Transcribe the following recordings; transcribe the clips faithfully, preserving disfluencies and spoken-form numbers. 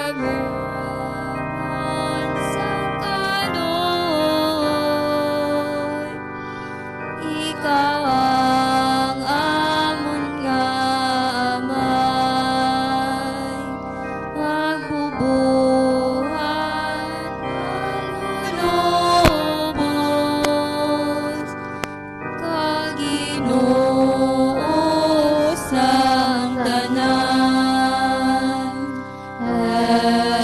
Amen. Sa kaluoy, ikaw ang amon nga Amay, magbubuhat manlulubos, ka Ginoo sang tanan.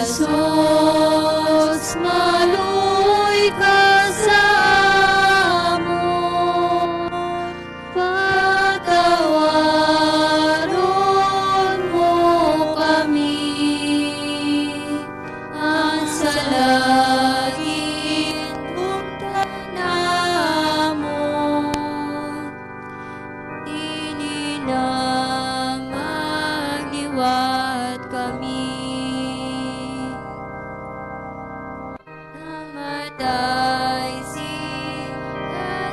Jesus, maluoy ka sa amon, patawaron mo kami, ang sala gindumtan namon. Dili na magliwat kami. Namatay si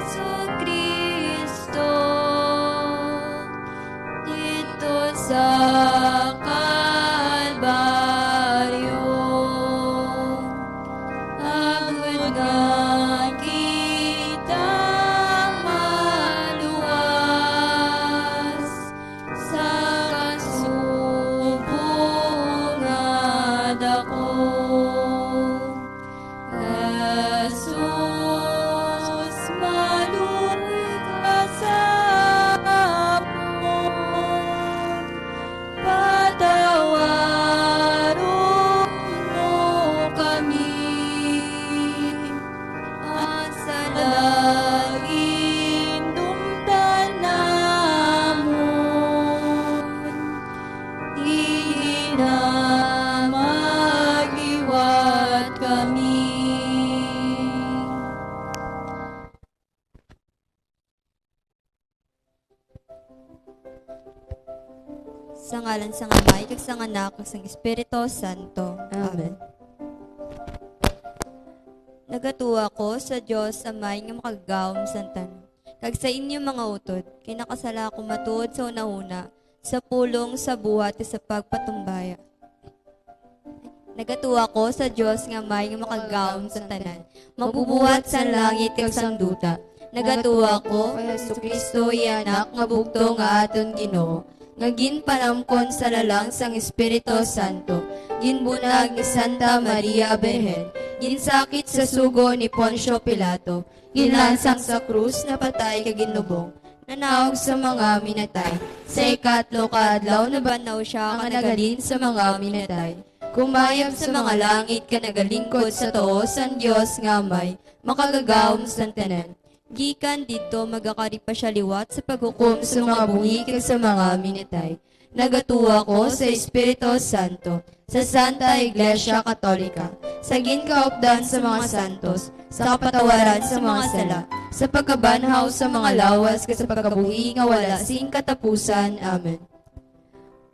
Jesu-Cristo didto sa Kalbaryo, agod nga kita maluwas sa kasubo nga dako. Jesus, maluoy ka sa amon, patawaron mo kami, ang sala gindumtan namon, dili na magliwat kami. Sa ngalan sang Amay, kag sang Anak, kag sang Espiritu Santo. Amen. Amen. Nagatuo ako sa Dios Amay nga makagagahom sang tanan, kag sa inyo, mga utod, kay nakasala ako matuod sa hunahuna, sa pulong, sa buhat, kag sa pagpatumbaya. Nagatuo ako sa Dios nga Amay nga makagagahom sang tanan, magbubuhat sang langit kag sang duta. Nagatuo ako kay Jesu-Cristo, iya Anak nga bugtong, nga aton Ginoo, nga ginpanamkon sa lalang sang Espiritu Santo, ginbunag ni Santa Maria Birhen, ginsakit sa sugo ni Poncio Pilato, ginlansang sa krus, napatay kag ginlubong, nanaog sa mga minatay. Sa ikatlo ka adlaw nabanhaw sia nga naghalin sa mga minatay. Kumayab sa mga langit kag nagalingkod sa tuo sang Dios nga Amay, makagagahom sang tanan. Gikan didto, magakari pa sia liwat sa paghukom sa mga buhi kag sa mga minatay. Nagatuo ako sa Espiritu Santo, sa Santa Iglesia Katolika, sa ginkaupdan sa mga santos, sa kapatawaran sa mga sala, sa pagkabanhaw sa mga lawas, kag sa pagkabuhi nga wala sing katapusan. Amen.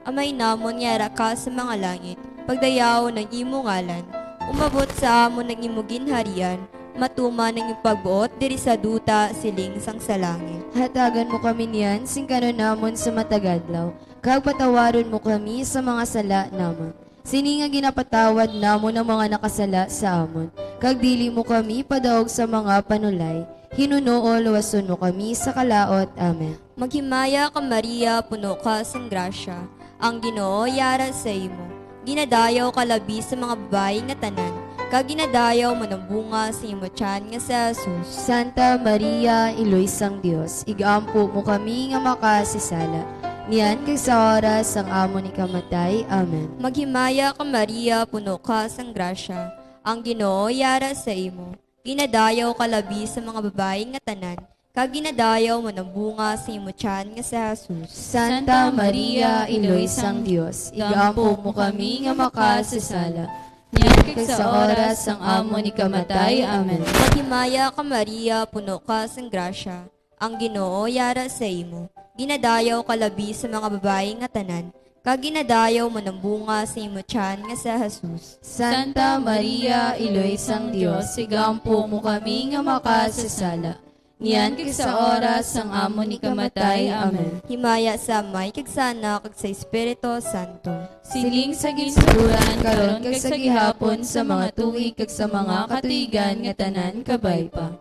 Amay namon nga yara ka sa mga langit, pagdayawon ang imo ngalan, umabot sa amon ang imo ginharian, matuman ang imo pagbuot diri sa duta, siling sang sa langit. Hatagan mo kami niyan sing kan-on namon sa matag adlaw, kag patawaron mo kami sa mga sala namon, sini nga ginapatawad namon ang mga nakasala sa amon, kag dili mo kami padaog sa mga panulay, hinunoon luwason mo kami sa kalaut. Amen. Maghimaya ka, Maria, puno ka sang grasya, ang Ginoo yara sa imo. Ginadayaw ka labi sa mga babayi nga tanan, kag ginadayaw man ang bunga sa imo tiyan nga si Jesus. Santa Maria, Iloy sang Dios, igampo mo kami nga makasasala, niyan kag sa oras sang amon ikamatay. Amen. Maghimaya ka, Maria, puno ka sang grasya, ang Ginoo yara sa imo. Ginadayaw ka labi sa mga babayi nga tanan, kag ginadayaw man ang bunga sa imo tiyan nga si Jesus. Santa Maria, Iloy sang Dios, igampo mo kami nga makasasala, niyan kag sa oras sang amon ikamatay. Amen. Maghimaya ka, Maria, puno ka sang grasya, ang Ginoo yara sa imo. Ginadayaw ka labi sa mga babayi nga tanan, kag ginadayaw man ang bunga sa imo tiyan nga si Jesus. Santa Maria, Iloy sang Dios, igampo mo kami nga makasasala, niyan kag sa oras sang amon ikamatay. Amen. Himaya sa Amay, kag sa Anak, kag sa Espiritu Santo. Siling sa ginsugoran, karon kag sa gihapon, sa mga tuig, kag sa mga katuigan nga tanan. Kabay pa.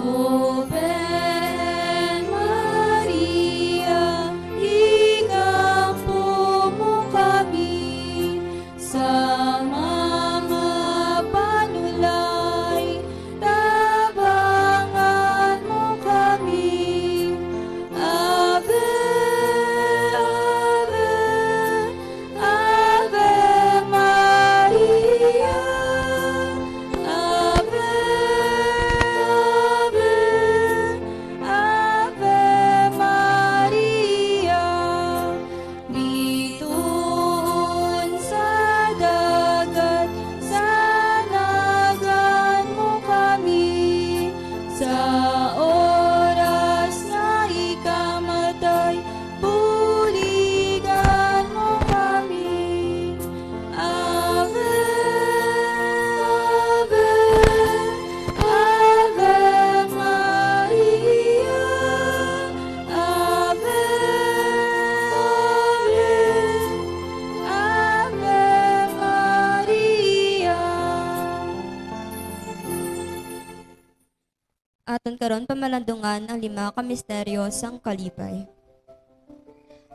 Ave Maria, igampo mo kami sa mga panulay, tabangan mo kami. Ave, ave, Ave Maria, Ave, Ave, Ave Maria. Bituon sa dagat, sanagan mo kami. Sa oras nga ikamatay, buligan mo kami. Ave, Ave, Ave Maria, Ave, Ave, Ave Maria. Aton karon pamalandungan ang lima ka misteryo sang kalipay.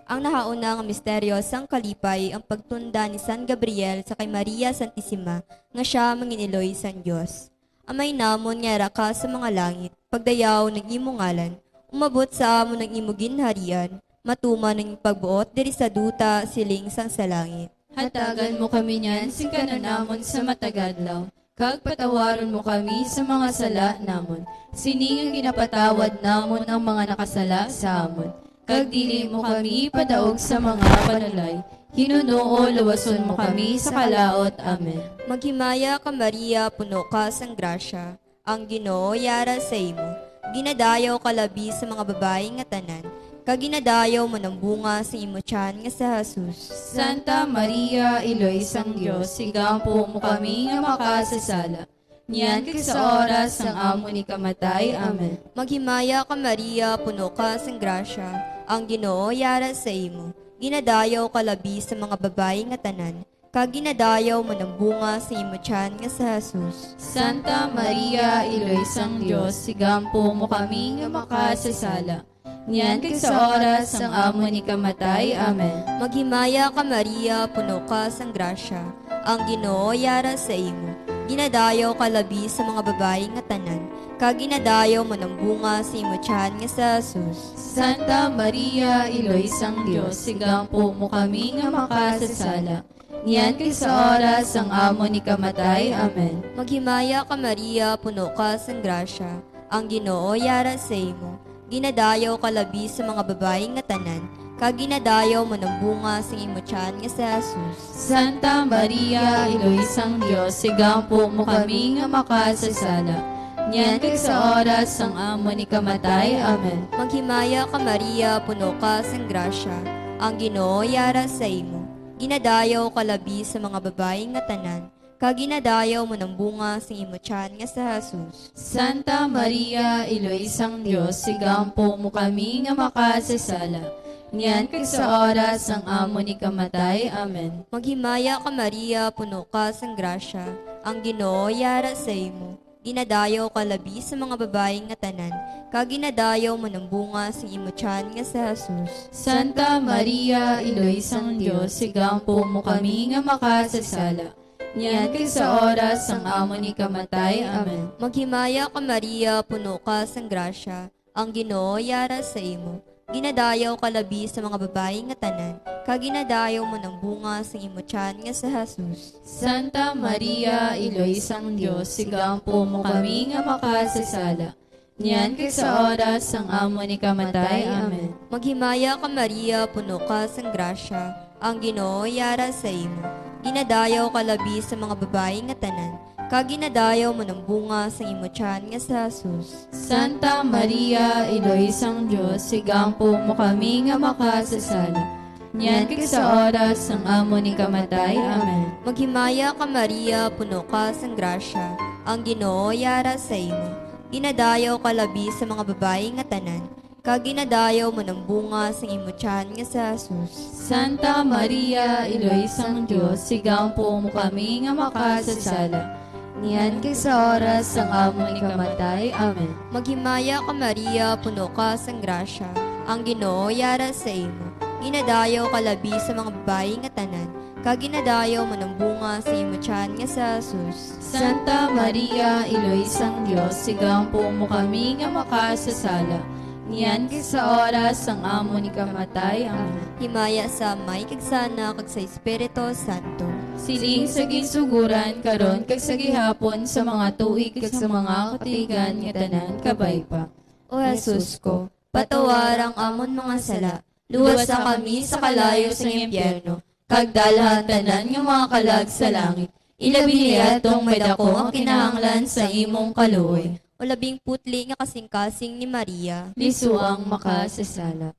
Ang nahauna nga misteryo sang kalipay, ang pagtunda ni San Gabriel sa kay Maria Santisima nga sia mangin-iloy sang Dios. Amay namon nga yara ka sa mga langit, pagdayaw ang imo ngalan, umabot sa amon ang imo ginharian, matuman ang pagbuot diri sa duta siling sang sa langit. Hatagan mo kami niyan sing kan-on namon sa matag adlaw, kag patawaron mo kami sa mga sala namon, sini nga ginapatawad namon ang mga nakasala sa amon. Kag dili mo kami padaog sa mga panulay, hinunoo luwason mo kami sa kalaut. Amen. Maghimaya ka, Maria, puno ka sang grasya, ang Ginoo yara sa imo. Ginadayaw ka labi sa mga babayi nga tanan, kag ginadayaw man ang bunga sang imo tiyan nga sa Jesus. Santa Maria, Iloy sang Dios, igampo mo kami nga makasasala, niyan kag sa oras sang amon ikamatay. Amen. Maghimaya ka, Maria, puno ka sang grasya, ang Ginoo yara sa imo. Ginadayaw ka labi sa mga babayi nga tanan, kag ginadayaw man ang bunga sa imo tiyan nga sa Jesus. Santa Maria, Iloy sang Dios, igampo mo kami nga makasasala, niyan kag sa oras sang amon ikamatay. Amen. Maghimaya ka, Maria, puno ka sang grasya, ang Ginoo yara sa imo. Ginadayaw ka labi sa mga babayi nga tanan, kag ginadayaw man ang bunga sa imo tiyan nga sa Jesus. Santa Maria, Iloy sang Dios, igampo mo kami nga makasasala, niyan kag sa oras sang amon ikamatay. Amen. Maghimaya ka, Maria, puno ka sang grasya, ang Ginoo yara sa imo. Ginadayaw ka labi sa mga babayi nga tanan, kag ginadayaw man ang bunga sang imo tiyan nga sa Jesus. Santa Maria, Iloy sang Dios, igampo mo kami nga makasasala, niyan kag sa oras sang amon ikamatay. Amen. Maghimaya ka, Maria, puno ka sang grasya, ang Ginoo yara sa imo. Ginadayaw ka labi sa mga babayi nga tanan, kag ginadayaw man ang bunga sang imo tiyan nga sa Jesus. Santa Maria, Iloy sang Dios, igampo mo kami nga makasasala, niyan kag sa oras sang amon ikamatay. Amen. Maghimaya ka, Maria, puno ka sang grasya, ang Ginoo yara sa imo. Ginadayaw ka labi sa mga babayi nga tanan, kag ginadayaw man ang bunga sang imo tiyan nga sa Jesus. Santa Maria, Iloy sang Dios, igampo mo kami nga makasasala, niyan kag sa oras sang amon ikamatay. Amen. Maghimaya ka, Maria, puno ka sang grasya, ang Ginoo yara sa imo. Ginadayaw ka labi sa mga babayi nga tanan, kag ginadayaw man ang bunga sang imo tiyan nga sa Jesus. Santa Maria, Iloy sang Dios, igampo mo kami nga makasasala, niyan kag sa oras sang amon ikamatay. Amen. Maghimaya ka, Maria, puno ka sang grasya, ang Ginoo yara sa imo. Ginadayaw ka labi sa mga babayi nga tanan, kag ginadayaw man ang bunga sang imo tiyan nga si Jesus. Santa Maria, Iloy sang Dios, igampo mo kami nga makasasala, niyan kag sa oras sang amon ikamatay. Amen. Maghimaya ka, Maria, puno ka sang grasya, ang Ginoo yara sa imo. Ginadayaw ka labi sa mga babayi nga tanan, kag ginadayaw man ang bunga sang imo tiyan nga si Jesus. Santa Maria, Iloy sang Dios, igampo mo kami nga makasasala, niyan kag sa oras sang amon ikamatay. Amen. Maghimaya ka, Maria, puno ka sang grasya, ang Ginoo yara sa imo. Ginadayaw ka labi sa mga babayi nga tanan, kag ginadayaw man ang bunga sa imo tiyan nga si Jesus. Santa Maria, Iloy sang Dios, igampo mo kami nga makasasala, niyan kag sa oras sang amon ikamatay. Amen. Himaya sa Amay, kag sa Anak, kag sa Espiritu Santo. Siling sa ginsuguran, karon, kag sa gihapon, sa mga tuig, kag sa mga katuigan nga tanan. Kabay pa. O Jesus ko, patawara ang amon mga sala, luwasa kami sa kalayo sang impyerno, kag dalha ang tanan nga mga kalag sa langit, ilabi na yadtong may daku ang kinahanglan sa imong kaluoy. O labing putli nga kasingkasing ni Maria. Liso ang makasasala.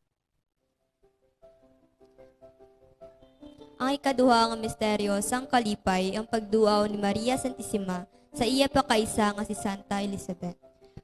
Ang ikaduha nga misteryo sang kalipay, ang pagduaw ni Maria Santisima sa iya pakaisa nga si Santa Elizabeth.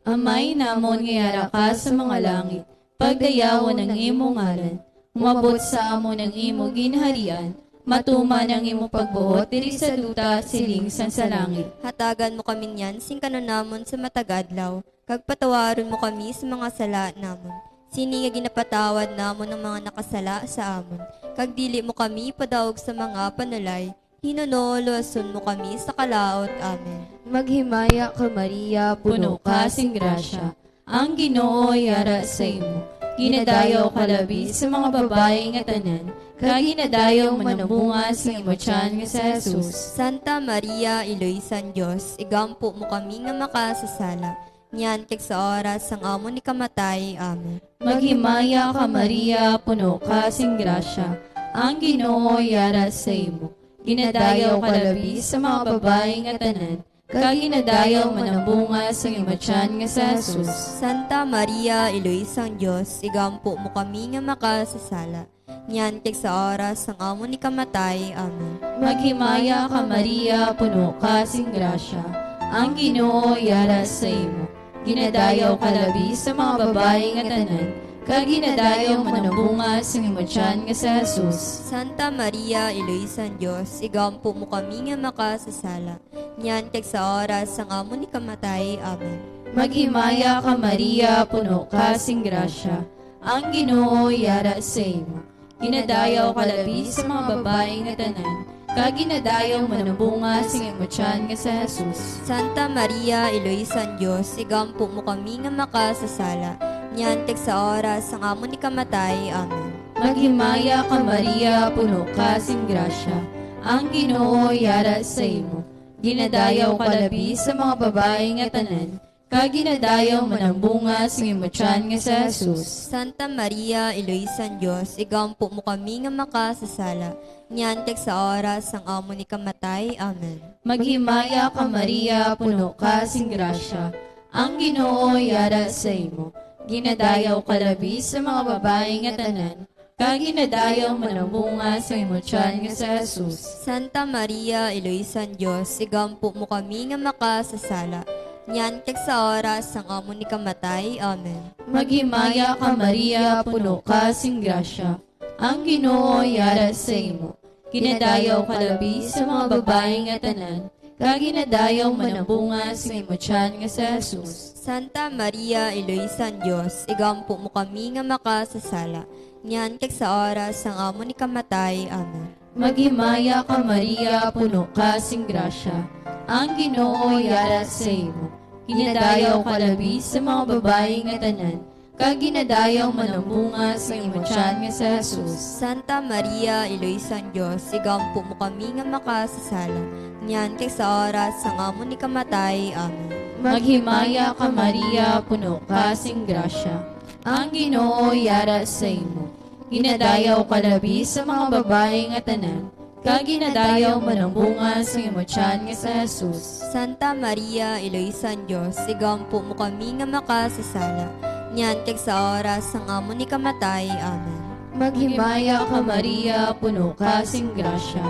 Amay namon nga yara ka sa mga langit, pagdayawon ang imo ngalan. Umabot sa amon ang imo ginharian. Matuman ang imo pagbuot diri sa duta, siling sang sa langit. Hatagan mo kami niyan sing kanunamon sa matag adlaw, kag patawaron mo kami sa mga sala namon, sini nga ginapatawad namon ang mga nakasala sa amon. Kag dili mo kami padaog sa mga panulay, hinuno luwason mo kami sa kalaut. Amen. Maghimaya ka, Maria, puno ka sing grasya, ang Ginoo yara sa imo. Ginadayaw ka labi sa mga babayi nga tanan, kag ginadayaw man ang bunga sa imo tiyan nga si Jesus. Santa Maria, Iloy sang Dios, igampo mo kami nga makasasala, niyan kag sa oras sang amon ikamatay. Amen. Maghimaya ka, Maria, puno ka sing grasya, ang Ginoo yara sa imo. Ginadayaw ka labi sa mga babayi nga tanan, kag ginadayaw man ang bunga sang imo tiyan nga si Jesus. Santa Maria, Iloy sang Dios, igampo mo kami nga makasasala, niyan kag sa oras sang amon ikamatay. Amen. Maghimaya ka, Maria, puno ka sing grasya, ang Ginoo yara sa imo. Ginadayaw ka labi sa mga babayi nga tanan, kag ginadayaw man ang bunga sang imo tiyan nga si Jesus. Santa Maria, Iloy sang Dios, igampo mo kami nga makasasala, niyan kag sa oras sang amon ikamatay. Amen. Maghimaya ka, Maria, puno ka sing grasya, ang Ginoo yara sa imo. Ginadayaw ka labi sa mga babayi nga tanan, kag ginadayaw man ang bunga sing imo tiyan nga si Jesus. Santa Maria, Iloy sang Dios, igampo mo kami nga makasasala, niyan kag sa oras sang amon ikamatay. Amen. Maghimaya ka, Maria, puno ka sing grasya, ang Ginoo yara sa imo. Ginadayaw ka labi sa mga babayi nga tanan, kag ginadayaw man ang bunga sing imo tiyan nga si Jesus. Santa Maria, Iloy sang Dios, igampo mo kami nga makasasala, niyan kag sa oras sang amon ikamatay. Amen. Maghimaya ka, Maria, puno ka sing grasya, ang Ginoo yara sa imo. Ginadayaw ka labi sa mga babayi nga tanan, kag ginadayaw man ang bunga sa imo tiyan nga si Jesus. Santa Maria, Iloy sang Dios, igampo mo kami nga makasasala, niyan kag sa oras sang amon ikamatay. Amen. Maghimaya ka, Maria, puno ka sing grasya, ang Ginoo yara sa imo. Ginadayaw ka labi sa mga babayi nga tanan, kag ginadayaw man ang bunga sing imo tiyan nga si Jesus. Santa Maria, Iloy sang Dios, igampo mo kami nga makasasala, niyan kag sa oras sang amon ikamatay. Amen. Maghimaya ka, Maria, puno ka sing grasya, ang Ginoo yara sa imo. Ginadayaw ka labi sa mga babayi nga tanan, kag ginadayaw man ang bunga sa imo tiyan nga si Jesus. Santa Maria, Iloy sang Dios, igampo mo kami nga makasasala, niyan kag sa oras sang amon ikamatay. Amen. Maghimaya ka, Maria, puno ka sing grasya, ang Ginoo yara sa imo. Ginadayaw ka labi sa mga babayi nga tanan, kag ginadayaw man ang bunga sang imo tiyan nga si Jesus. Santa Maria, Iloy sang Dios, igampo mo kami nga makasasala, niyan kag sa oras sang amon ikamatay. Amen. Maghimaya ka, Maria, puno ka sing grasya,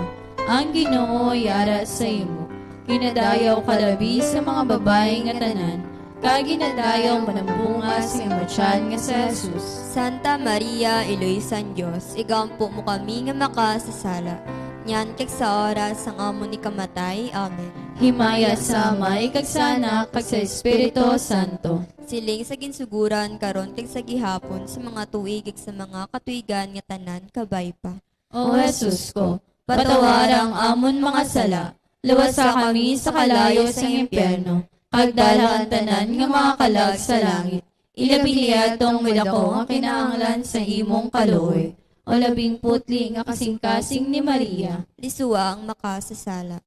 ang Ginoo yara sa imo. Ginadayaw ka labi sa mga babayi nga tanan, kag ginadayaw man ang bunga sa imo tiyan nga si Jesus. Santa Maria, Iloy sang Dios, igampo mo kami nga makasasala, niyan kag sa oras sang amon ikamatay. Amen. Himaya sa Amay, kag sa Anak, kag sa Espiritu Santo. Siling sa ginsuguran, karon kag sa gihapon, sa mga tuig kag sa mga katuigan nga tanan. Kabay pa. O Jesus ko, patawara ang amon mga sala, luwasa kami sa kalayo sang impyerno, kag dalha ang tanan nga mga kalag sa langit, ilabi na yadtong may dako nga kinahanglan sa imong kaluoy. O labing putli nga kasingkasing ni Maria. Lisua ang makasasala.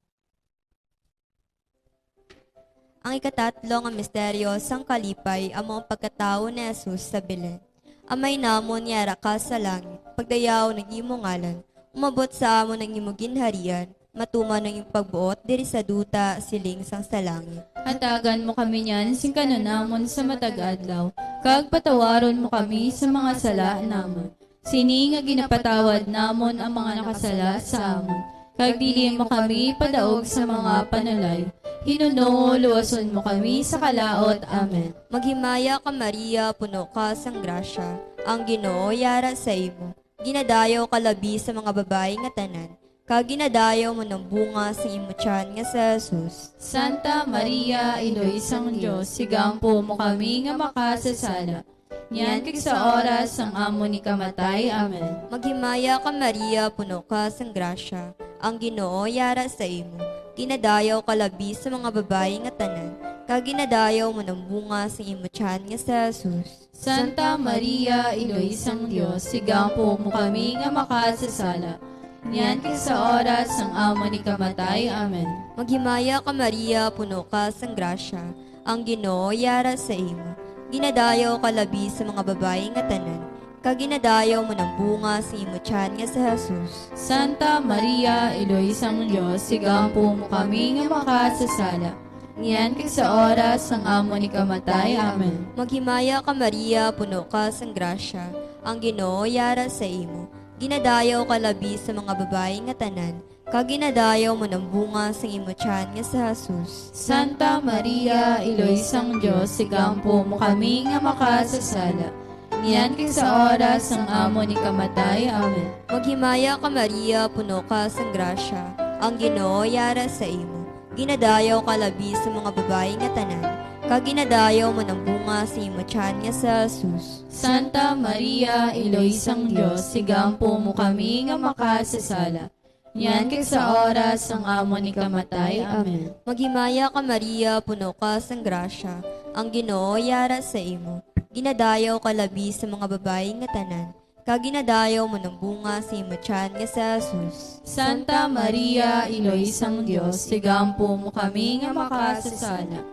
Ang ikatatlo nga misteryo sang kalipay amo ang pagkatawo ni Jesus sa Belen. Amay namon nga yara ka sa langit, pagdayawon ang imo ngalan, umabot sa amon ang imo ginharian, matuman ang imo pagbuot diri sa duta, siling sang sa langit. Hatagan mo kami niyan sing kan-on namon sa matag adlaw, kag patawaron mo kami sa mga sala namon, sini nga ginapatawad namon ang mga nakasala sa amon, kag dili mo kami padaog sa mga panulay. Hinunoo, luwason mo kami sa kalaut. Amen. Maghimaya ka, Maria, puno ka sang grasya, ang Ginoo yara sa imo. Ginadayaw ka labi sa mga babayi nga tanan, kag ginadayaw man ang bunga sang imo tiyan nga si Jesus. Santa Maria, Iloy sang Dios, igampo mo kami nga makasasala, niyan kag sa oras sang amon ikamatay. Amen. Maghimaya ka, Maria, puno ka sang grasya, ang Ginoo yara sa imo. Ginadayaw ka labi sa mga babayi nga tanan, kag ginadayaw man ang bunga sang imo tiyan nga si Jesus. Santa Maria, Iloy sang Dios, igampo mo kami nga makasasala, niyan kag sa oras sang amon ikamatay. Amen. Maghimaya ka, Maria, puno ka sang grasya, ang Ginoo yara sa imo. Ginadayaw ka labi sa mga babayi nga tanan, kag ginadayaw man ang bunga sang imo tiyan nga si Jesus. Santa Maria, Iloy sang Dios, igampo mo kami nga makasasala, niyan kag sa oras sang amon ikamatay. Amen. Maghimaya ka, Maria, puno ka sang grasya, ang Ginoo yara sa imo. Ginadayaw ka labi sa mga babayi nga tanan, kag ginadayaw man ang bunga sang imo tiyan nga si Jesus. Santa Maria, Iloy sang Dios, igampo mo kami nga makasasala, niyan kag sa oras sang amon ikamatay. Amen. Maghimaya ka, Maria, puno ka sang grasya, ang Ginoo yara sa imo. Ginadayaw ka labi sa mga babayi nga tanan, kag ginadayaw man ang bunga sa imo tiyan nga si Jesus. Santa Maria, Iloy sang Dios, igampo mo kami nga makasasala, niyan kag sa oras sang amon ikamatay. Amen. Maghimaya ka, Maria, puno ka sang grasya, ang Ginoo yara sa imo. Ginadayaw ka labi sa mga babayi nga tanan, kag ginadayaw man ang bunga sa imo tiyan nga si Jesus. Santa Maria, Iloy sang Dios, igampo mo kami nga makasasala,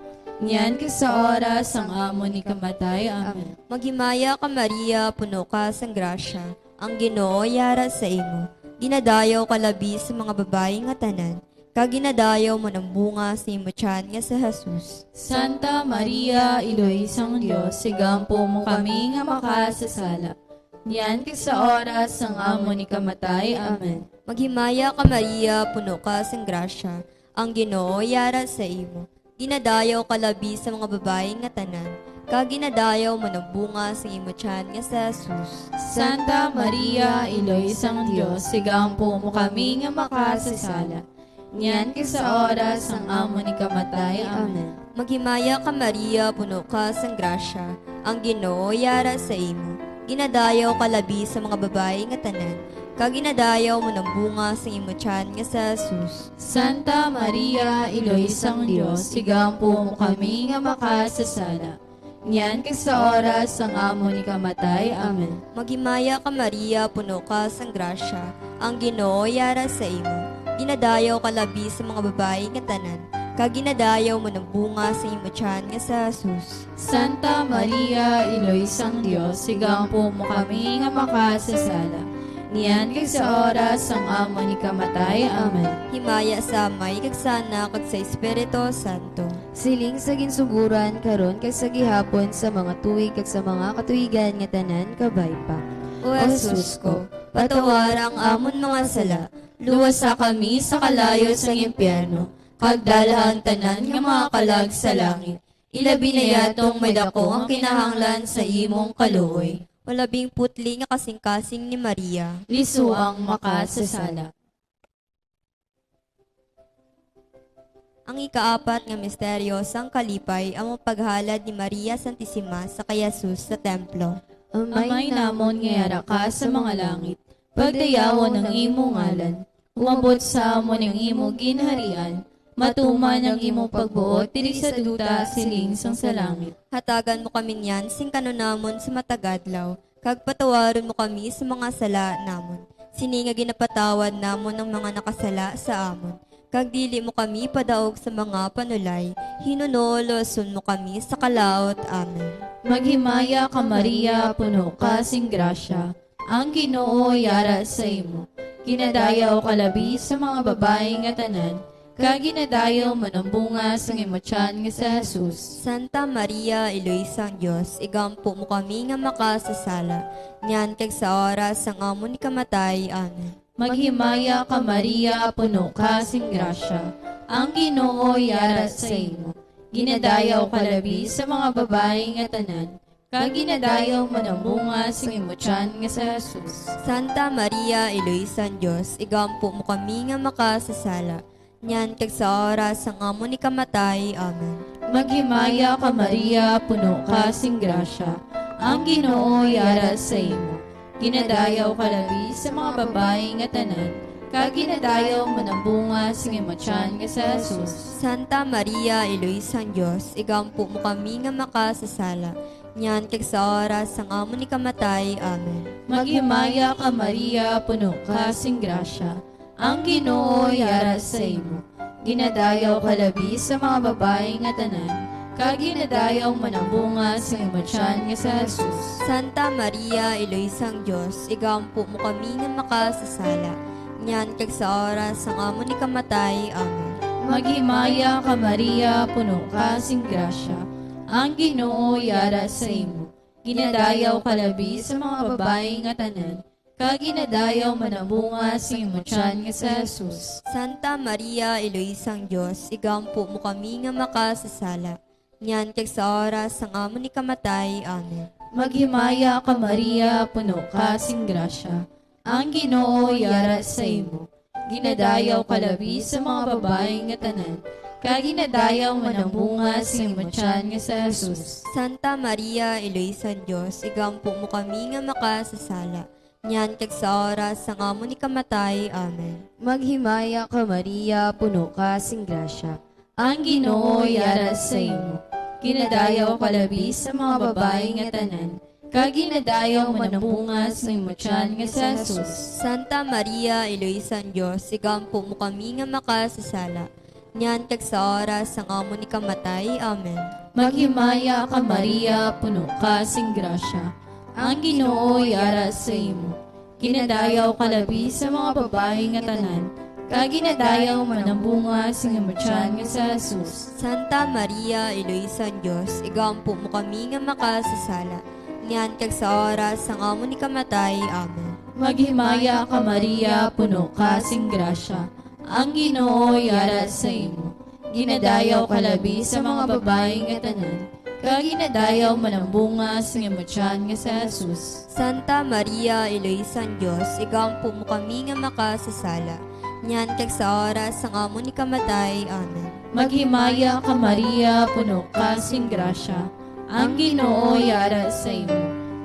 niyan kag sa oras sang amon ikamatay. Amen. Maghimaya ka, Maria, puno ka sang grasya, ang Ginoo yara sa imo. Ginadayaw ka labi sa mga babayi nga tanan, kag ginadayaw man ang bunga sa imo tiyan nga si Jesus. Santa Maria, Iloy sang Dios, igampo mo kami nga makasasala, niyan kag sa oras sang amon ikamatay. Amen. Maghimaya ka, Maria, puno ka sang grasya, ang Ginoo yara sa imo. Ginadayaw ka labi sa mga babayi nga tanan, kag ginadayaw man ang bunga sang imo tiyan nga si Jesus. Santa Maria, Iloy sang Dios, igampo mo kami nga makasasala, niyan kag sa oras sang amon ikamatay. Amen. Maghimaya ka, Maria, puno ka sang grasya, ang Ginoo yara sa imo. Ginadayaw ka labi sa mga babayi nga tanan, kag ginadayaw man ang bunga sang imo tiyan nga si Jesus. Santa Maria, Iloy sang Dios, igampo mo kami nga makasasala, niyan kag sa oras sang amon ikamatay. Amen. Maghimaya ka, Maria, puno ka sang grasya, ang Ginoo yara sa imo. Ginadayaw ka labi sa mga babayi nga tanan, kag ginadayaw man ang bunga sang imo tiyan nga si Jesus. Santa Maria, Iloy sang Dios, igampo mo kami nga makasasala, niyan kag sa oras sang amon ikamatay. Amen. Himaya sa Amay, kag sa Anak, kag sa Espiritu Santo. Siling sa ginsuguran, karon kag sa gihapon, sa mga tuig kag sa mga katuigan nga tanan, kabay pa. O Jesus ko, patawara ang amon mga sala, luwasa kami sa kalayo sang impyerno, kag dalha ang tanan nga mga kalag sa langit, ilabi na yadtong may daku ang kinahanglan sa imong kaluoy. O labing putli nga kasingkasing ni Maria. Lisua ang makasasala. Ang ikaapat nga misteryo sang kalipay amo paghalad ni Maria Santisima sa kay Jesus sa templo. Amay namon nga yara ka sa mga langit, pagdayawon ang imo ngalan. Umabot sa amon ang imo ginharian, matuman ang imo pagbuot diri sa duta siling sang sa langit. Hatagan mo kami niyan sing kanunamon sa matag adlaw, kag patawaron mo kami sa mga sala namon, sini nga ginapatawad namon ang mga nakasala sa amon. Kag dili mo kami padaog sa mga panulay, hinuno luwason mo kami sa kalaut. Amen. Maghimaya ka, Maria, puno ka sing grasya, ang Ginoo yara sa imo. Ginadayaw ka labi sa mga babayi nga tanan, kag ginadayaw man ang bunga sang imo tiyan nga si Jesus. Santa Maria, Iloy sang Dios, igampo mo kami nga makasasala, niyan kag sa oras sang amon ikamatay. Amen. Maghimaya ka, Maria, puno ka sing grasya, ang Ginoo yara sa imo. Ginadayaw ka labi sa mga babayi nga tanan, kag ginadayaw man ang bunga sang imo tiyan nga si Jesus. Santa Maria, Iloy sang Dios, igampo mo kami nga makasasala, niyan kag sa oras sang amon ikamatay. Amen. Maghimaya ka, Maria, puno ka sing grasya, ang Ginoo yara sa imo. Ginadayaw ka labi sa mga babayi nga tanan, kag ginadayaw man ang bunga sang imo tiyan nga si Jesus. Santa Maria, Iloy sang Dios, igampo mo kami nga makasasala, niyan kag sa oras sang amon ikamatay. Amen. Maghimaya ka, Maria, puno ka sing grasya, ang Ginoo yara sa imo. Ginadayaw ka labi sa mga babayi nga tanan, kag ginadayaw man ang bunga sang imo tiyan nga si Jesus. Santa Maria, Iloy sang Dios, igampo mo kami nga makasasala, niyan kag sa oras sang amon ikamatay. Amen. Maghimaya ka, Maria, puno ka sing grasya, ang Ginoo yara sa imo. Ginadayaw ka labi sa mga babayi nga tanan, kag ginadayaw man ang bunga sing imo tiyan nga si Jesus. Santa Maria, Iloy sang Dios, igampo mo kami nga makasasala, niyan kag sa oras sang amon ikamatay. Amen. Maghimaya ka, Maria, puno ka sing grasya, ang Ginoo yara sa imo. Ginadayaw ka labi sa mga babayi nga tanan, kag ginadayaw man ang bunga sing imo tiyan nga si Jesus. Santa Maria, Iloy sang Dios, igampo mo kami nga makasasala, niyan kag sa oras sang amon ikamatay. Amen. Maghimaya ka, Maria, puno ka sing grasya, ang Ginoo yara sa imo. Ginadayaw ka labi sa mga babayi nga tanan, kag ginadayaw man ang bunga sang imo tiyan nga si Jesus. Santa Maria, Iloy sang Dios, igampo mo kami nga makasasala, niyan kag sa oras sang amon ikamatay. Amen. Maghimaya ka, Maria, puno ka sing grasya, ang Ginoo yara sa imo. Ginadayaw ka labi sa mga babayi nga tanan, kag ginadayaw man ang bunga sang imo tiyan nga si Jesus. Santa Maria, Iloy sang Dios, igampo mo kami nga makasasala, niyan kag sa oras sang amon ikamatay. Amen. Maghimaya ka, Maria, puno ka sing grasya, ang Ginoo yara sa imo. Ginadayaw ka labi sa mga babayi nga tanan, kag ginadayaw man ang bunga sang imo tiyan nga si Jesus. Santa Maria, Iloy sang Dios, igampo mo kami nga makasasala, niyan kag sa oras sang amon ikamatay. Amen. Maghimaya ka, Maria, puno ka sing grasya, ang Ginoo yara sa imo.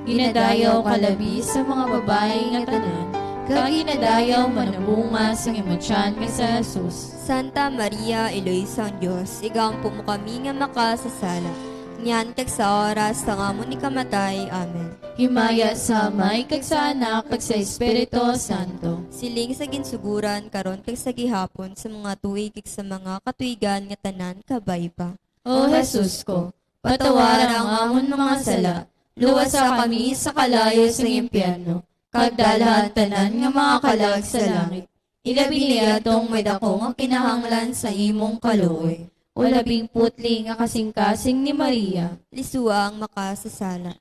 Ginadayaw ka labi sa mga babayi nga tanan, kag ginadayaw man ang bunga sang imo tiyan nga si Jesus. Santa Maria, Iloy sang Dios, igampo mo kami nga makasasala, niyan kag sa oras sang amon ikamatay. Amen. Himaya sa Amay, kag sa Anak, kag sa Espiritu Santo. Siling sa ginsuguran, karon kag sa gihapon, sa mga tuig, kag sa mga katuigan nga tanan, kabay pa. O Jesus ko, patawara ang amon mga sala, luwasa kami sa kalayo sang impyerno, kag dala ang tanan nga mga kalag sa langit. Ilabi na yadtong may dako nga kinahanglan sa imong kaluoy. O labing putli nga kasing-kasing ni Maria. Lisua ang makasasala.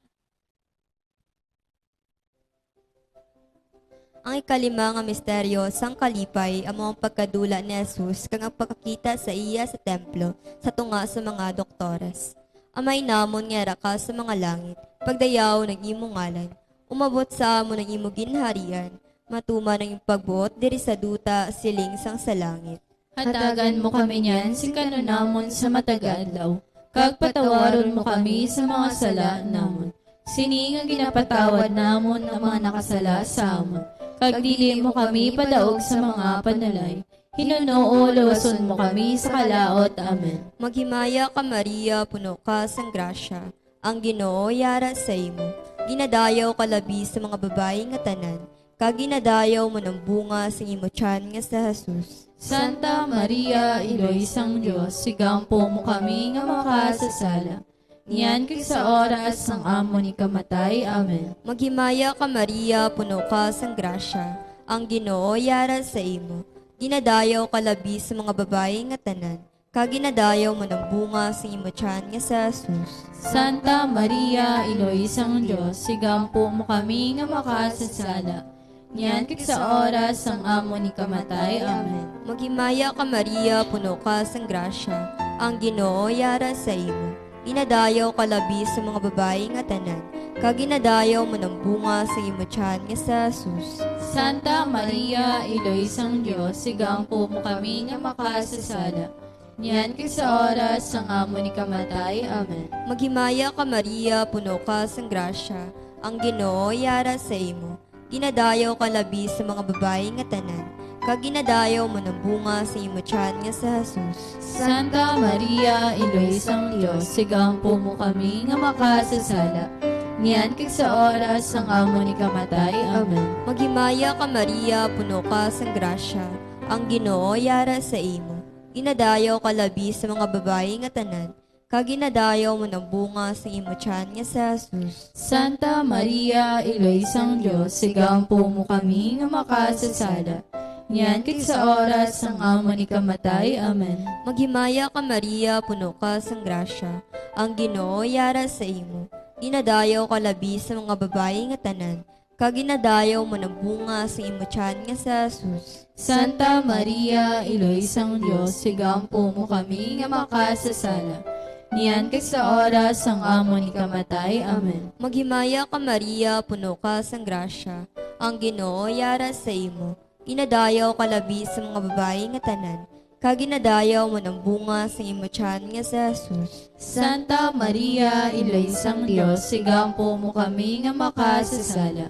Ang ikalima nga misteryo sang kalipay amo ang pagkadula ni Jesus kag ang pagkakita sa iya sa templo sa tunga sa mga doktores. Amay namon nga yara ka sa mga langit, pagdayawon ang imo ngalan. Umabot sa amon ang imo ginharian, matuman ang imo pagbuot diri sa duta siling sang sa langit. Hatagan mo kami niyan sing kan-on namon sa matag adlaw, kag patawaron mo kami sa mga sala namon, sini nga ginapatawad namon ang mga nakasala sa amon, kag dili mo kami padaog sa mga panulay, hinunoo luwason mo kami sa kalaut. Amen. Maghimaya ka, Maria, puno ka sang grasya, ang Ginoo yara sa imo. Ginadayaw ka labi sa mga babayi nga tanan, kag ginadayaw man ang bunga sang imo tiyan nga sa Jesus. Santa Maria, Iloy sang Dios, igampo mo kami nga makasasala, niyan kag sa oras sang amon ikamatay. Amen. Maghimaya ka, Maria, puno ka sang grasya, ang Ginoo yara sa imo. Ginadayaw ka labi sa mga babayi nga tanan, kag ginadayaw man ang bunga sang imo tiyan nga sa Jesus. Santa Maria, Iloy sang Dios, igampo mo kami nga makasasala, niyan kag sa oras sang amon ikamatay. Amen. Maghimaya ka, Maria, puno ka sang grasya, ang Ginoo yara sa imo. Ginadayaw ka labi sa mga babayi nga tanan, kag ginadayaw man ang bunga sang imo tiyan nga sa Jesus. Santa Maria, Iloy sang Dios, igampo mo kami nga makasasala, niyan kag sa oras sang amon ikamatay. Amen. Maghimaya ka, Maria, puno ka sang grasya, ang Ginoo yara sa imo. Ginadayaw ka labi sa mga babayi nga tanan, kag ginadayaw man ang bunga sa imo tiyan nga sa Jesus. Santa Maria, Iloy sang Dios, igampo mo kami nga makasasala, niyan kag sa oras sang amon ikamatay. Amen. Maghimaya ka, Maria, puno ka sang grasya, ang Ginoo yara sa imo. Ginadayaw ka labi sa mga babayi nga tanan, kag ginadayaw man ang bunga sang imo tiyan nga si Jesus. Santa Maria, Iloy sang Dios, igampo mo kami nga makasasala, niyan kag sa oras sang amon ikamatay. Amen. Maghimaya ka, Maria, puno ka sang grasya, ang Ginoo yara sa imo. Ginadayaw ka labi sa mga babayi nga tanan, kag ginadayaw man ang bunga sang imo tiyan nga si Jesus. Santa Maria, Iloy sang Dios, igampo mo kami nga makasasala, niyan kag sa oras sang amon ikamatay. Amen. Maghimaya ka, Maria, puno ka sang grasya, ang Ginoo yara sa imo. Ginadayaw ka labi sa mga babayi nga tanan, kag ginadayaw man ang bunga sang imo tiyan nga si Jesus. Santa Maria, Iloy sang Dios, igampo mo kami nga makasasala,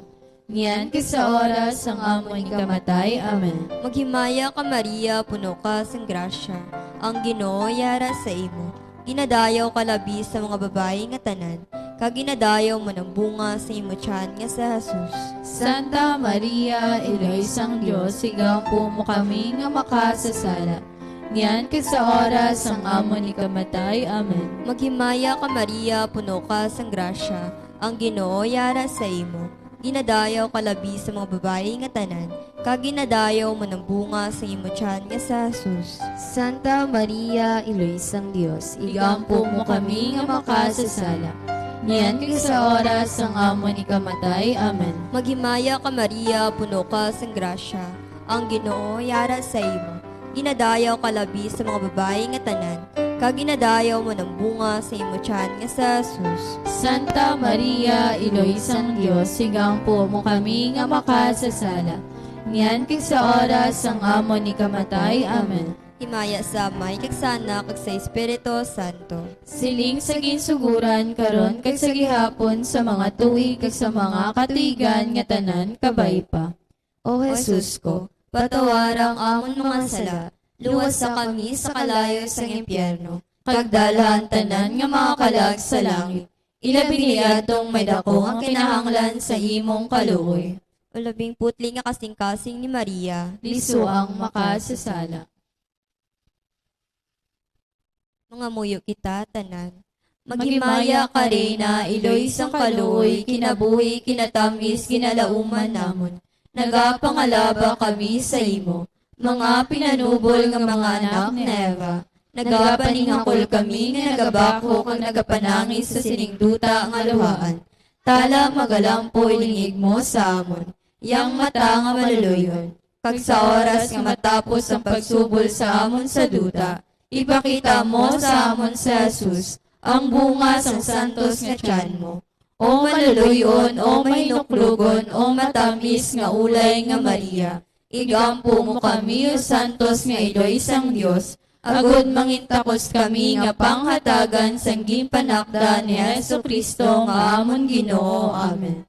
niyan kag sa oras sang amon ikamatay. Amen. Maghimaya ka, Maria, puno ka sang grasya, ang Ginoo yara sa imo. Ginadayaw ka labi sa mga babayi nga tanan, kag ginadayaw man ang bunga sa imo tiyan nga si Jesus. Santa Maria, Iloy sang Dios, igampo mo kami nga makasasala, niyan kag sa oras sang amon ikamatay. Amen. Maghimaya ka, Maria, puno ka sang grasya, ang Ginoo yara sa imo. Ginadayaw ka labi sa mga babayi nga tanan, kag ginadayaw man ang bunga sa imo tiyan nga si Jesus. Santa Maria, Iloy sang Dios, igampo mo kami nga makasasala, niyan kag sa oras sang amon ikamatay. Amen. Maghimaya ka, Maria, puno ka sang grasya, ang Ginoo yara sa imo. Ginadayaw ka labi sa mga babayi nga tanan, kag ginadayaw man ang bunga sa imo tiyan nga si Jesus. Santa Maria, Iloy sang Dios, igampo mo kami nga makasasala, niyan kag sa oras sang amon ikamatay. Amen. Himaya sa Amay, kag sa Anak, kag sa Espiritu Santo. Siling sa ginsuguran, karon kag sa gihapon, sa mga tuig, kag sa mga katuigan nga tanan kabay pa. O Jesus ko, patawara ang amon mga sala, luwasa kami sa kalayo sang impyerno, kag dalha ang tanan nga mga kalag sa langit, ilabi na yadtong may dako nga kinahanglan sa imong kaluoy. O labing putli nga kasing-kasing ni Maria. Lisua ang makasasala. Mangamuyo kita tanan. Maghimaya ka, Reyna, iloy sang kaluoy, kinabuhi, kinatamis, kinalauman namon. Nagapangalaba kami sa imo, mga pinanubol nga mga anak ni Eva. Nagapaninghakol kami nga nagabakhok kag nagapanangis sa sining duta nga luhaan. Tala, magalampo ining igmo sa amon, yang mata nga maluloy-on. Kag sa oras nga matapos ang pagsubol sa amon sa duta, ipakita mo sa amon si Jesus, ang bunga sang santos nga tiyan mo. O maluloy-on, o mahinuklogon, o matamis nga ulay nga Maria, igampo mo kami, o santos nga iloy sang Dios, agod mangintakos kami nga panghatagan sang ginpanakda ni Jesu-Cristo nga amon Ginoo. Amen.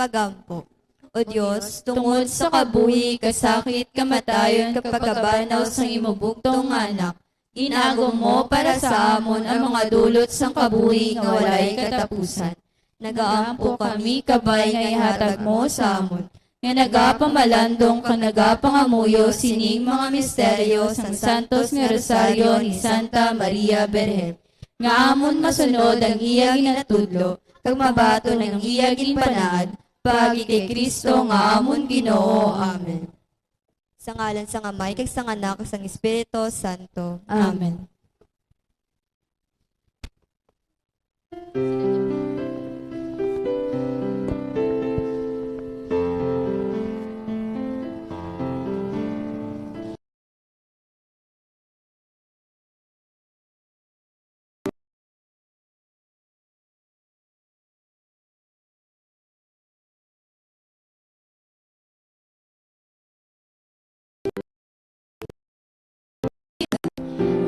Pagampo. O Dios, tungod sa kabuhi, kasakit, kamatayon, kag pagkabanaw sang imo bugtong nga Anak, ginagom mo para sa amon ang mga dulot sang kabuhi nga walay katapusan. Nagaampo kami, kabay nga ihatag mo sa amon, nga nagapamalandong kag nagapangamuyo sining mga misteryo sang santos nga Rosaryo ni Santa Maria Birhen, nga amon masunod ang iya ginatudlo, kag mabaton ang iya ginpanaad, paagi kay Cristo nga amon Ginoo. Amen. Sa ngalan sang Amay, kag sang Anak, kag sang Espiritu Santo. Amen.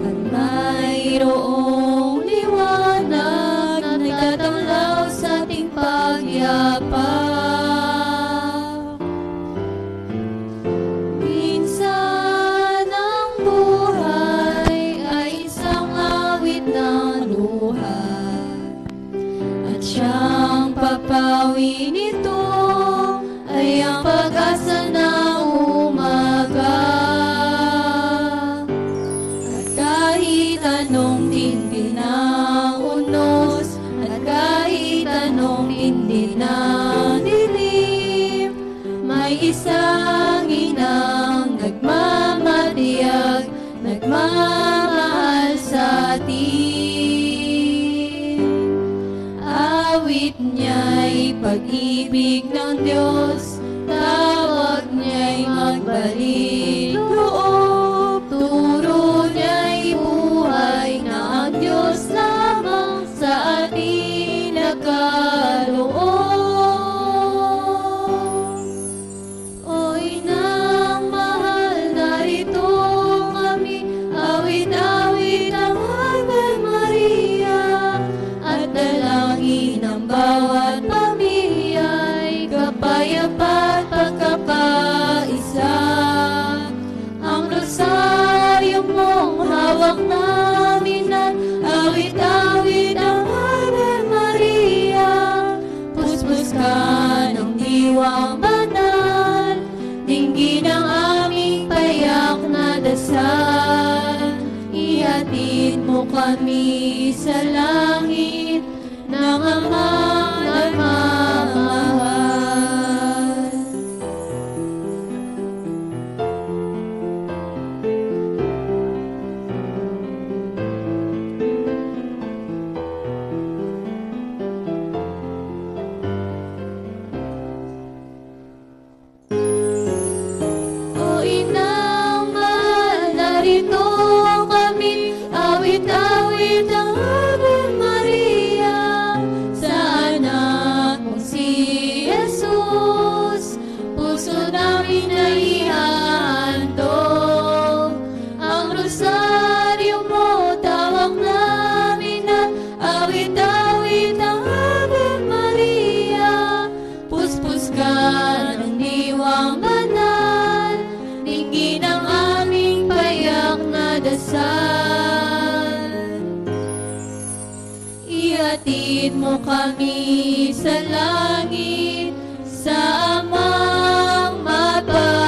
At mayroong liwanag na nagtatamlaw sa ating pagyapak. Minsan ang buhay ay isang awit ng luha, at siyang papawi nito ay ang pag-asa ng umaga. At kahit anong tindi ng unos, at kahit anong tindi ng dilim, may isang inang nagmamatiyag, nagmamahal sa atin. Awit niya'y pag-ibig ng Dios, tawag niya'y magbalik loob, turo niya'y buhay na ang Dios lamang sa atin nakaloob. O inang mahal, narito kami, awit-awit ang Ave Maria, at dalangin ang bawat pamilya'y kapayapaan at pagkakaisa. Ang rosaryo mong hawak namin at awit-awit ang Ave Maria. Puspos ka ng diwang banal, dinggin ang aming payak na dasal. Ihatid mo kami sa langit ng Amang nagmamahal. O inang mahal, narito kami, awit-awit ang Ave Maria. Saan Ihatid mo kami sa langit, sa Amang mapagmahal.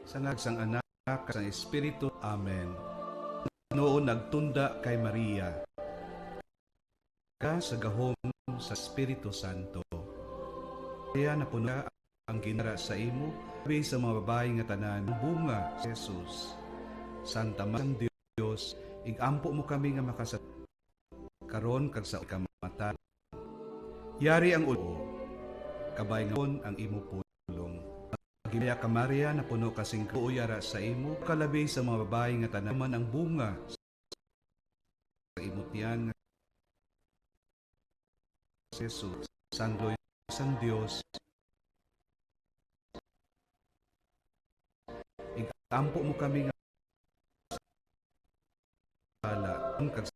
Sa ngalan sang Anak, kag sang Espiritu. Amen. Ginoo nagtunda kay Maria, ka sa gahom sa Espiritu Santo. Maria, napuno ka ang Ginoo sa imo, labi sa mga babayi nga tanan, ang bunga, Jesus. Santa Maria sang Dios, ig-ampo mo kami nga makasat-, karon kag sa kamatayon. Yari ang ulo, kabay nga ang imo pulong. Ginaya ka, Maria, napuno ka sing gracia, sa imo, ka labi sa mga babayi nga tanan, man ang bunga sa imo tiyan nga Jesus, sang Dios, sang Dios. Ig-ampo mo kami nga sala, kag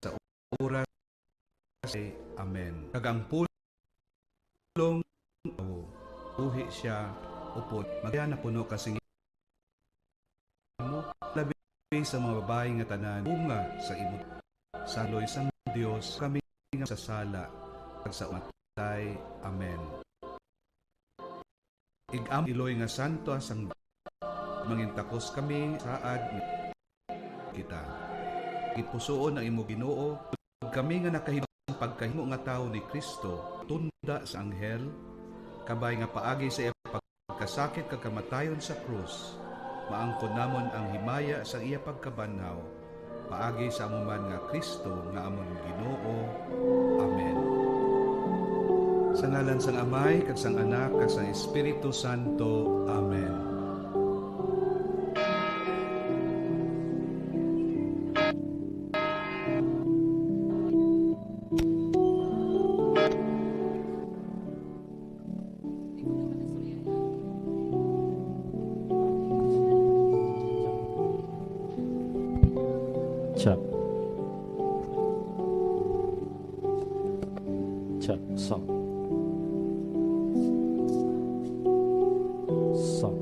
sa oras. Amen. Kag ang pulong, buhi sia, upod, Maria, napuno ka sing mo, labi sa mga babayi nga tanan, bunga sa imo, saloy sang Dios, kami nga sa sala, kag sa matay. Amen. Ig-am iloy nga santo sang mangintakos kami saad kita. Gipusoon ang imo Ginoo, ug kami nga nakahibalo pagkahimo nga tawo ni Cristo, tunda sa anghel, kabay nga paagi sa iya pagkasakit kag kamatayon sa krus, maangkon namon ang himaya sang iya pagkabanhaw, paagi sa amo man nga Cristo nga amon Ginoo. Amen. Sa ngalan sang Amay, kag sang Anak, kag sang Espiritu Santo. Amen. Check. Check. Sound. Sound.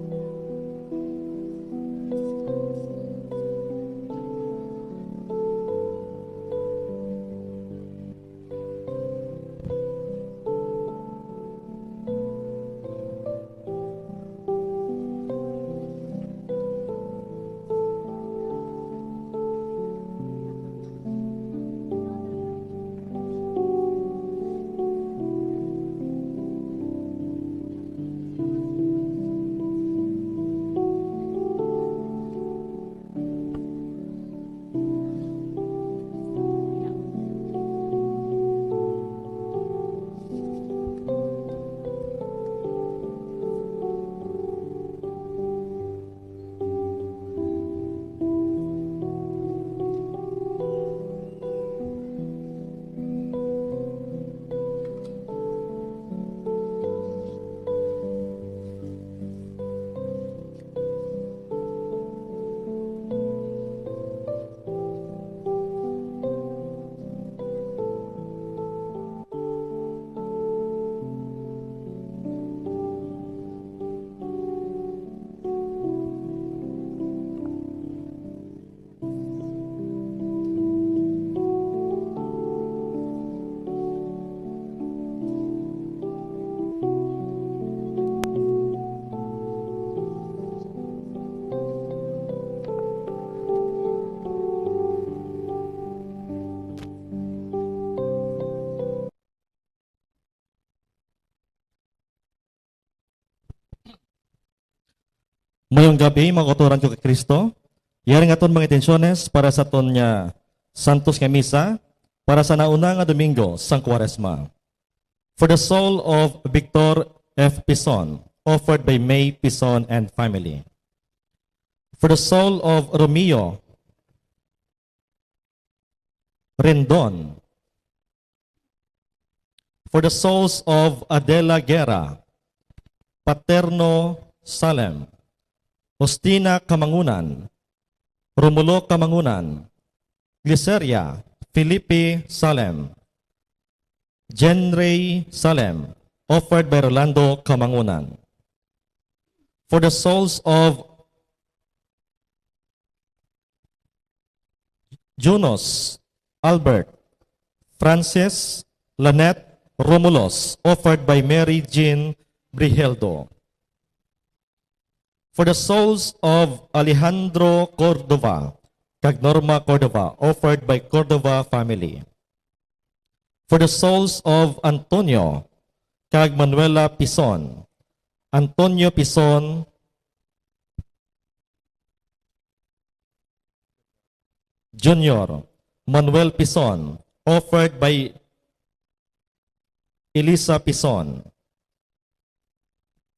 Mayong gabi, mga kauturan ko kay Kristo. Yari nga aton mga intensyones para sa aton nga santos nga misa para sa nauna nga Domingo sang Kwaresma. For the soul of Victor F. Pison, offered by May Pison and family. For the soul of Romeo Rendon. For the souls of Adela Guerra, Paterno Salem, Justina Kamangunan, Romulo Kamangunan, Gliceria Felipe Salem, Jenrey Salem, offered by Rolando Kamangunan. For the souls of Junos, Albert, Francis, Lynette, Romulos, offered by Mary Jean Brigeldo. For the souls of Alejandro Cordova kag Norma Cordova, offered by Cordova family. For the souls of Antonio kag Manuela Pison, Antonio Pison, Junior, Manuel Pison, offered by Elisa Pison.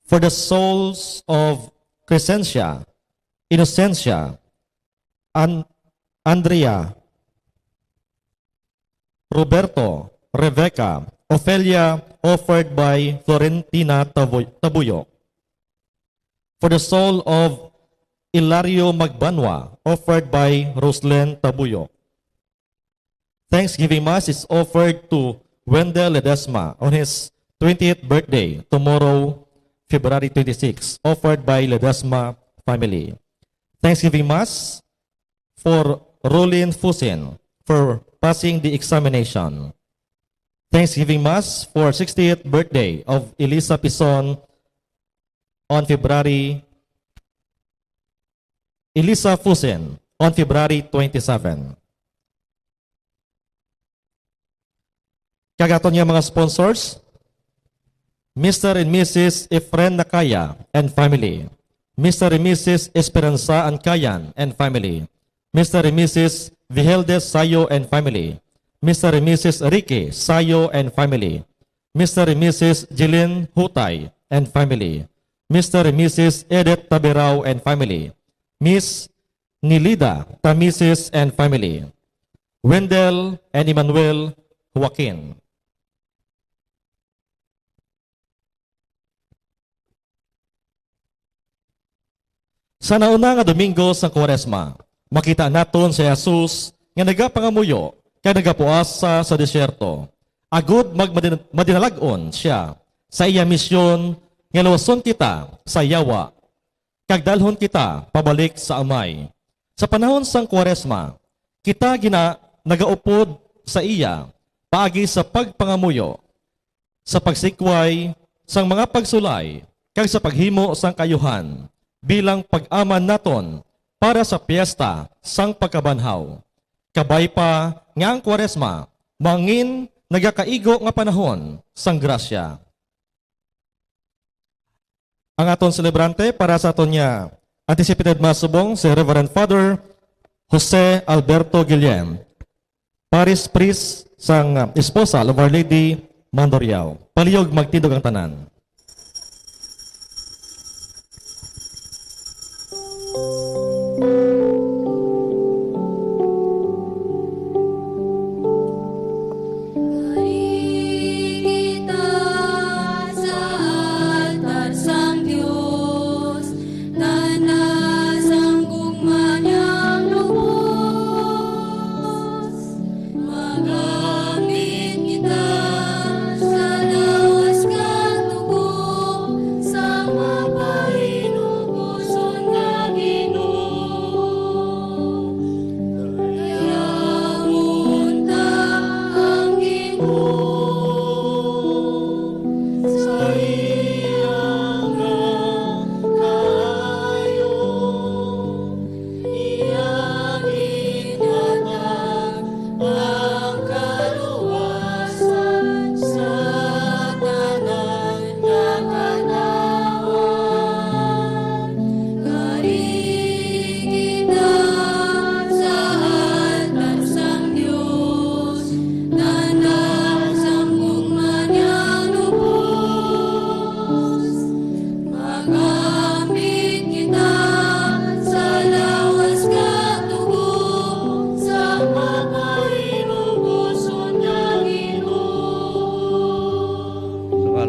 For the souls of Crescencia, Inocencia, An-, Andrea, Roberto, Rebecca, Ofelia, offered by Florentina Tabu-, Tabuyo. For the soul of Ilario Magbanwa, offered by Roslyn Tabuyo. Thanksgiving Mass is offered to Wendell Ledesma on his twentieth birthday tomorrow, February twenty-six, offered by Ledesma family. Thanksgiving Mass for Rolin Fusin for passing the examination. Thanksgiving Mass for sixtieth birthday of Elisa Pison on February, Elisa Fusin on February twenty-seven. Kag aton nga mga sponsors, Mister and Missus Efren Nakaya and family, Mister and Missus Esperanza Ancayan and family, Mister and Missus Vigeldes Sayo and family, Mister and Missus Ricky Sayo and family, Mister and Missus Jeline Hutay and family, Mister and Missus Edith Tabirao and family, Miss Nilida Tamises and family, Wendell and Emmanuel Joaquin. Sa nauna nga Domingo sang Kwaresma, makita naton si Jesus nga nagapangamuyo kag nagapuasa sa desierto, agod magmadinalag-on sia sa iya misyon nga luwason kita sa Yawa kag dalhon kita pabalik sa Amay. Sa panahon sang Kwaresma, kita gina-, nagaupod sa iya paagi sa pagpangamuyo, sa pagsikway sang mga pagsulay, kag sa paghimo sang kaayuhan bilang pag-aman naton para sa Piesta sang Pagkabanhaw. Kabay pa nga ang Kwaresma mangin nagakaigo nga panahon sang grasya. Ang aton selebrante para sa aton nga anticipated mass subong, si Reverend Father Jose Alberto Guillem, Parish Priest sang, uh, Esposal of Our Lady Mandurriao. Palihog magtindog ang tanan. Kita sa altar sang Dios, tana sang gugma niyang lubos. Magamit kita sa lawas kag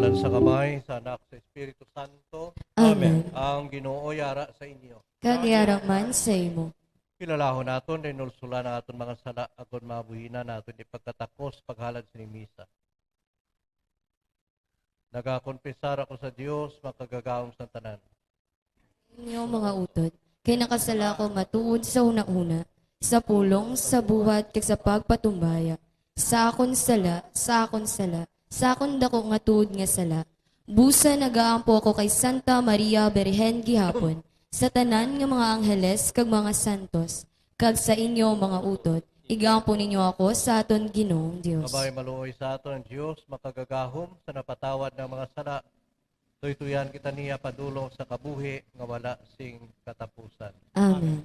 Lan sa Amay, sa Anak, sa Espiritu Santo. Amen. Amen. Ang Ginoo yara sa inyo. Kag yara man sa imo. Kilalahon naton, rinulsulan ang aton mga sala, agod mabuhi naton di pagkatakos paghalad sini misa. Nagakonfesar ako sa Dios, makagagahom sang tanan. Inyo mga utod, kay nakasala ako matuod sa hunahuna, sa pulong, sa buhat, kag sa pagpatumbaya. Sa akon sala, sa akon sala, sa akon daku nga tuod nga sala. Busa nagaampo ako kay Santa Maria Birhen gihapon, sa tanan nga mga angheles kag mga santos, kag sa inyo, mga utod, igampo ninyo ako sa aton Ginoong Dios. Kabay maluoy sa aton ang Dios, makagagahom sa napatawad nga mga sala. Tuytuyan kita niya padulong sa kabuhi nga wala sing katapusan. Amen.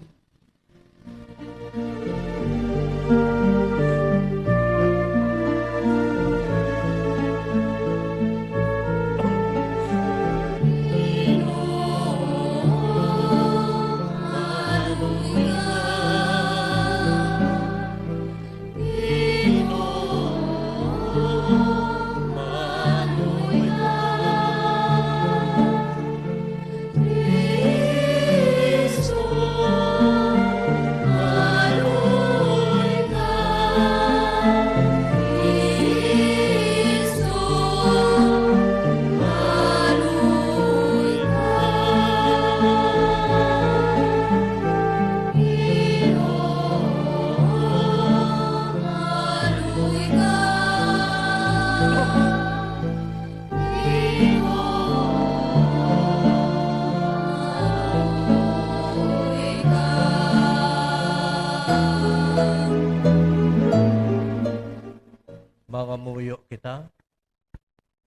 Mangamuyo kita.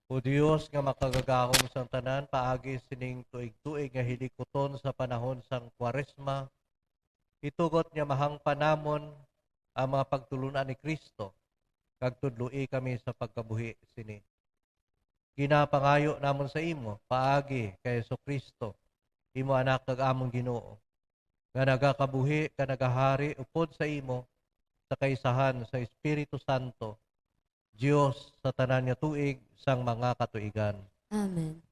O Dios nga makagagahom sang tanan, paagi sining tuig-tuig nga hilikuton sa panahon sang Kwaresma, itugot nga mahangpan namon ang mga pagtulon-an ni Cristo, kag tudloi kami sa pagkabuhi sini. Ginapangayo namon sa imo, paagi kay Jesu-Cristo, imo Anak kag amon Ginoo, nga nagakabuhi kag nagahari upod sa imo sa kaisahan sa Espiritu Santo, Dios sa tanan nga tuig sang mga katuigan. Amen.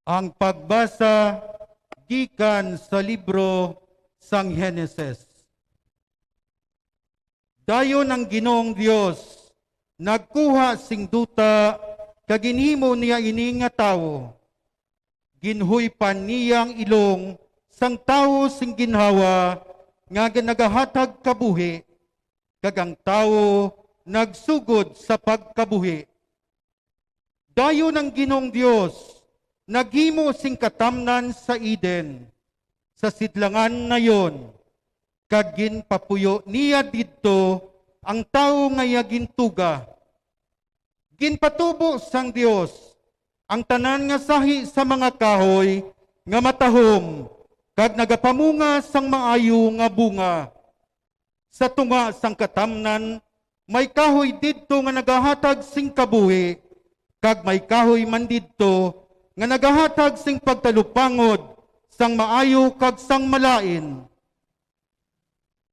Ang pagbasa gikan sa libro sang Genesis. Dayon ang Ginoong Dios nagkuha sing duta kag ginhimo niya ini nga tawo. Ginhuypan niya ang ilong sang tawo sing ginhawa nga nagahatag kabuhi, kag ang tawo nagsugod sa pagkabuhi. Dayon ang Ginoong Dios naghimo sing katamnan sa Eden, sa sidlangan nayon, kag ginpapuyo niya didto ang tawo nga iya gintuga. Ginpatubo sang Dios ang tanan nga sahi sa mga kahoy nga matahom kag nagapamunga sang maayo nga bunga. Sa tunga sang katamnan may kahoy didto nga nagahatag sing kabuhi, kag may kahoy man didto nga nagahatag sing pagtalupangod sang maayo kag sang malain.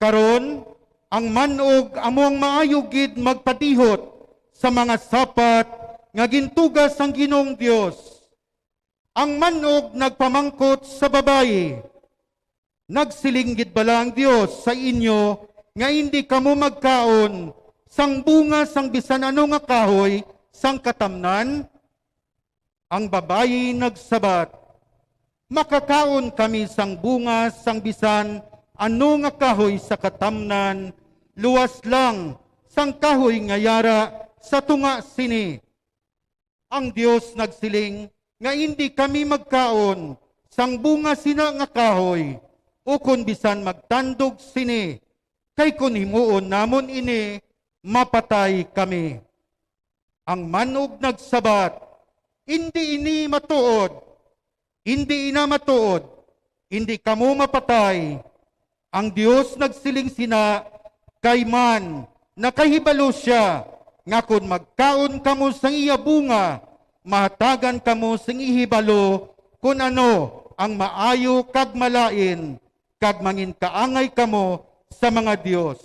Karon, ang man-og amo ang maayo gid magpadihot sa mga sapat nga gintuga sang Ginoong Dios. Ang man-og nagpamangkot sa babayi, "Nagsiling gid bala ang Dios sa inyo nga indi kamo magkaon sang bunga sang bisan ano nga kahoy sang katamnan?" Ang babayi nagsabat, "Makakaon kami sang bunga sang bisan ano nga kahoy sa katamnan, luwas lang sang kahoy nga yara sa tunga sini." Ang Dios nagsiling nga, "Indi kami magkaon sang bunga sina nga kahoy, ukon bisan magtandog sini, kay kon himuon namon ini, mapatay kami." Ang man-og nagsabat, "Indi ini matuod, indi ina matuod, indi kamo mapatay. Ang Dios nagsiling sina, kay man nakahibalo sia nga kon magkaon kamo sang iya bunga, mahatagan kamo sing ihibalo kon ano ang maayo kag malain, kag manginkaangay kamo sa mga dios.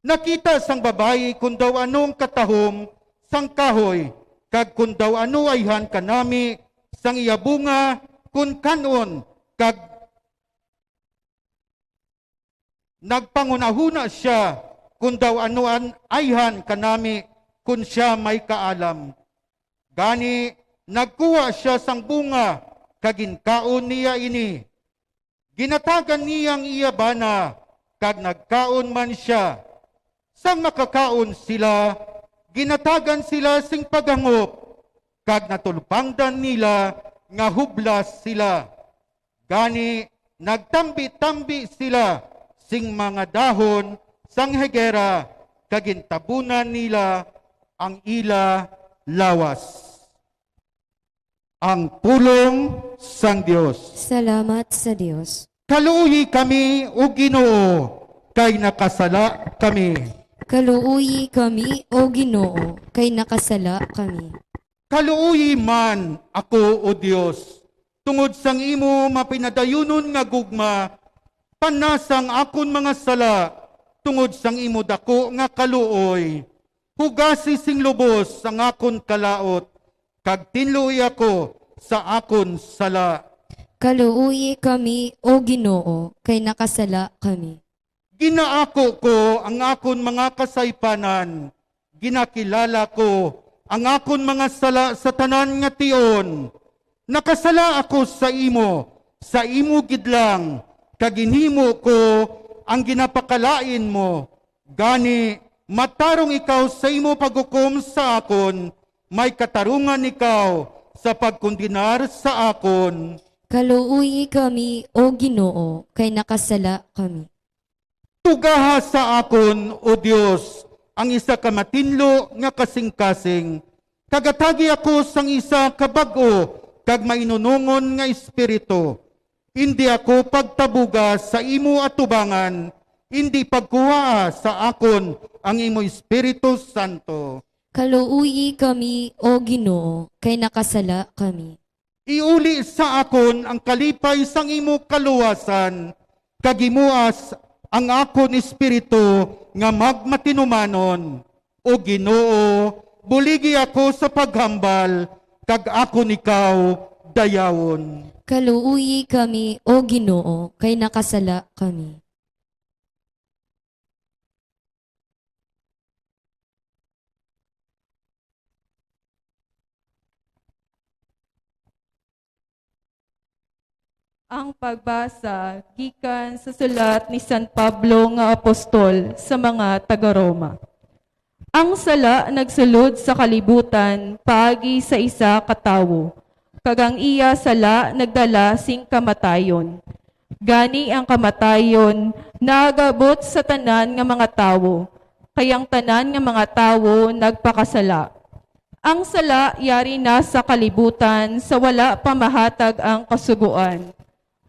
Nakita sang babayi kon daw ano ang katahom sang kahoy, kag kon daw ano ayhan kanami sang iya bunga, kon kan-on, kag nagpanghunahuna sia kon daw ano ang ayhan kanami, kon sia may kaalam. Gani, nagkuha sia sang bunga kag ginkaon niya ini. Ginatagan niya ang iya bana, kag nagkaon man sia. Sang makakaon sila, ginatagan sila sing paghangop, kag natulbangdan nila nga hublas sila. Gani, nagtambi-tambi sila sing mga dahon sang higera, kag gintabunan nila ang ila lawas. Ang pulong sang Dios. Salamat sa Dios. Kaluoyi kami, O Ginoo, kay nakasala kami. Kaluoyi kami, O Ginoo, kay nakasala kami. Kaluoyi man ako, O Dios, tungod sang imo mapinadayunon nga gugma, panasa ang akon mga sala, tungod sang imo dako nga kaluoy. Hugasi sing lubos ang akon kalaut, kag tinloi ako sa akon sala. Kaluoyi kami, O Ginoo, kay nakasala kami. Ginaako ko ang akon mga kasaypanan, ginakilala ko ang akon mga sala sa tanan nga tion. Nakasala ako sa imo, sa imo gid lang, kag ginhimo ko ang ginapakalain mo. Gani, matarong ikaw sa imo paghukom sa akon, may katarungan ikaw sa pagkondenar sa akon. Kaluoyi kami, O Ginoo, kay nakasala kami. Tugaha sa akon, O Dios, ang isa ka matinlo nga kasingkasing, kag atagi ako sang isa ka bag-o kag mainunongon nga espiritu. Indi ako pagtabuga sa imo atubangan, indi pagkuhaa sa akon ang imo Espiritu Santo. Kaluoyi kami, O Ginoo, kay nakasala kami. Iuli sa akon ang kalipay sang imo kaluwasan, kag himuas ang akon espiritu nga magmatinumanon. O Ginoo, buligi ako sa paghambal, kag akon ikaw dayawon. Kaluoyi kami, O Ginoo, kay nakasala kami. Ang pagbasa gikan sa sulat ni San Pablo nga apostol sa mga taga-Roma. Ang sala nagsulod sa kalibutan paagi sa isa ka tawo, kag ang iya sala nagdala sing kamatayon. Gani ang kamatayon nagabot sa tanan nga mga tawo, kay ang tanan nga mga tawo nagpakasala. Ang sala yari na sa kalibutan sa wala pa mahatag ang Kasugoan.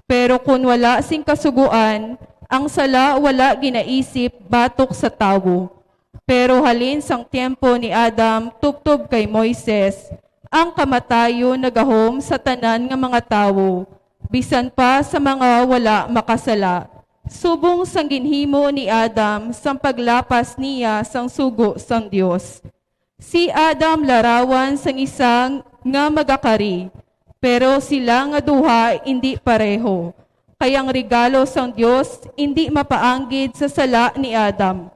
Pero kon wala sing Kasugoan, ang sala wala ginaisip batok sa tawo. Pero halin sang tiempo ni Adam tubtob kay Moises, ang kamatayon nagahom sa tanan nga mga tawo, bisan pa sa mga wala makasala, subong sang ginhimo ni Adam sang paglapas niya sang sugo sang Dios. Si Adam larawan sang isa nga magakari, pero sila nga duha indi pareho, kay ang regalo sang Dios indi mapaanggid sa sala ni Adam.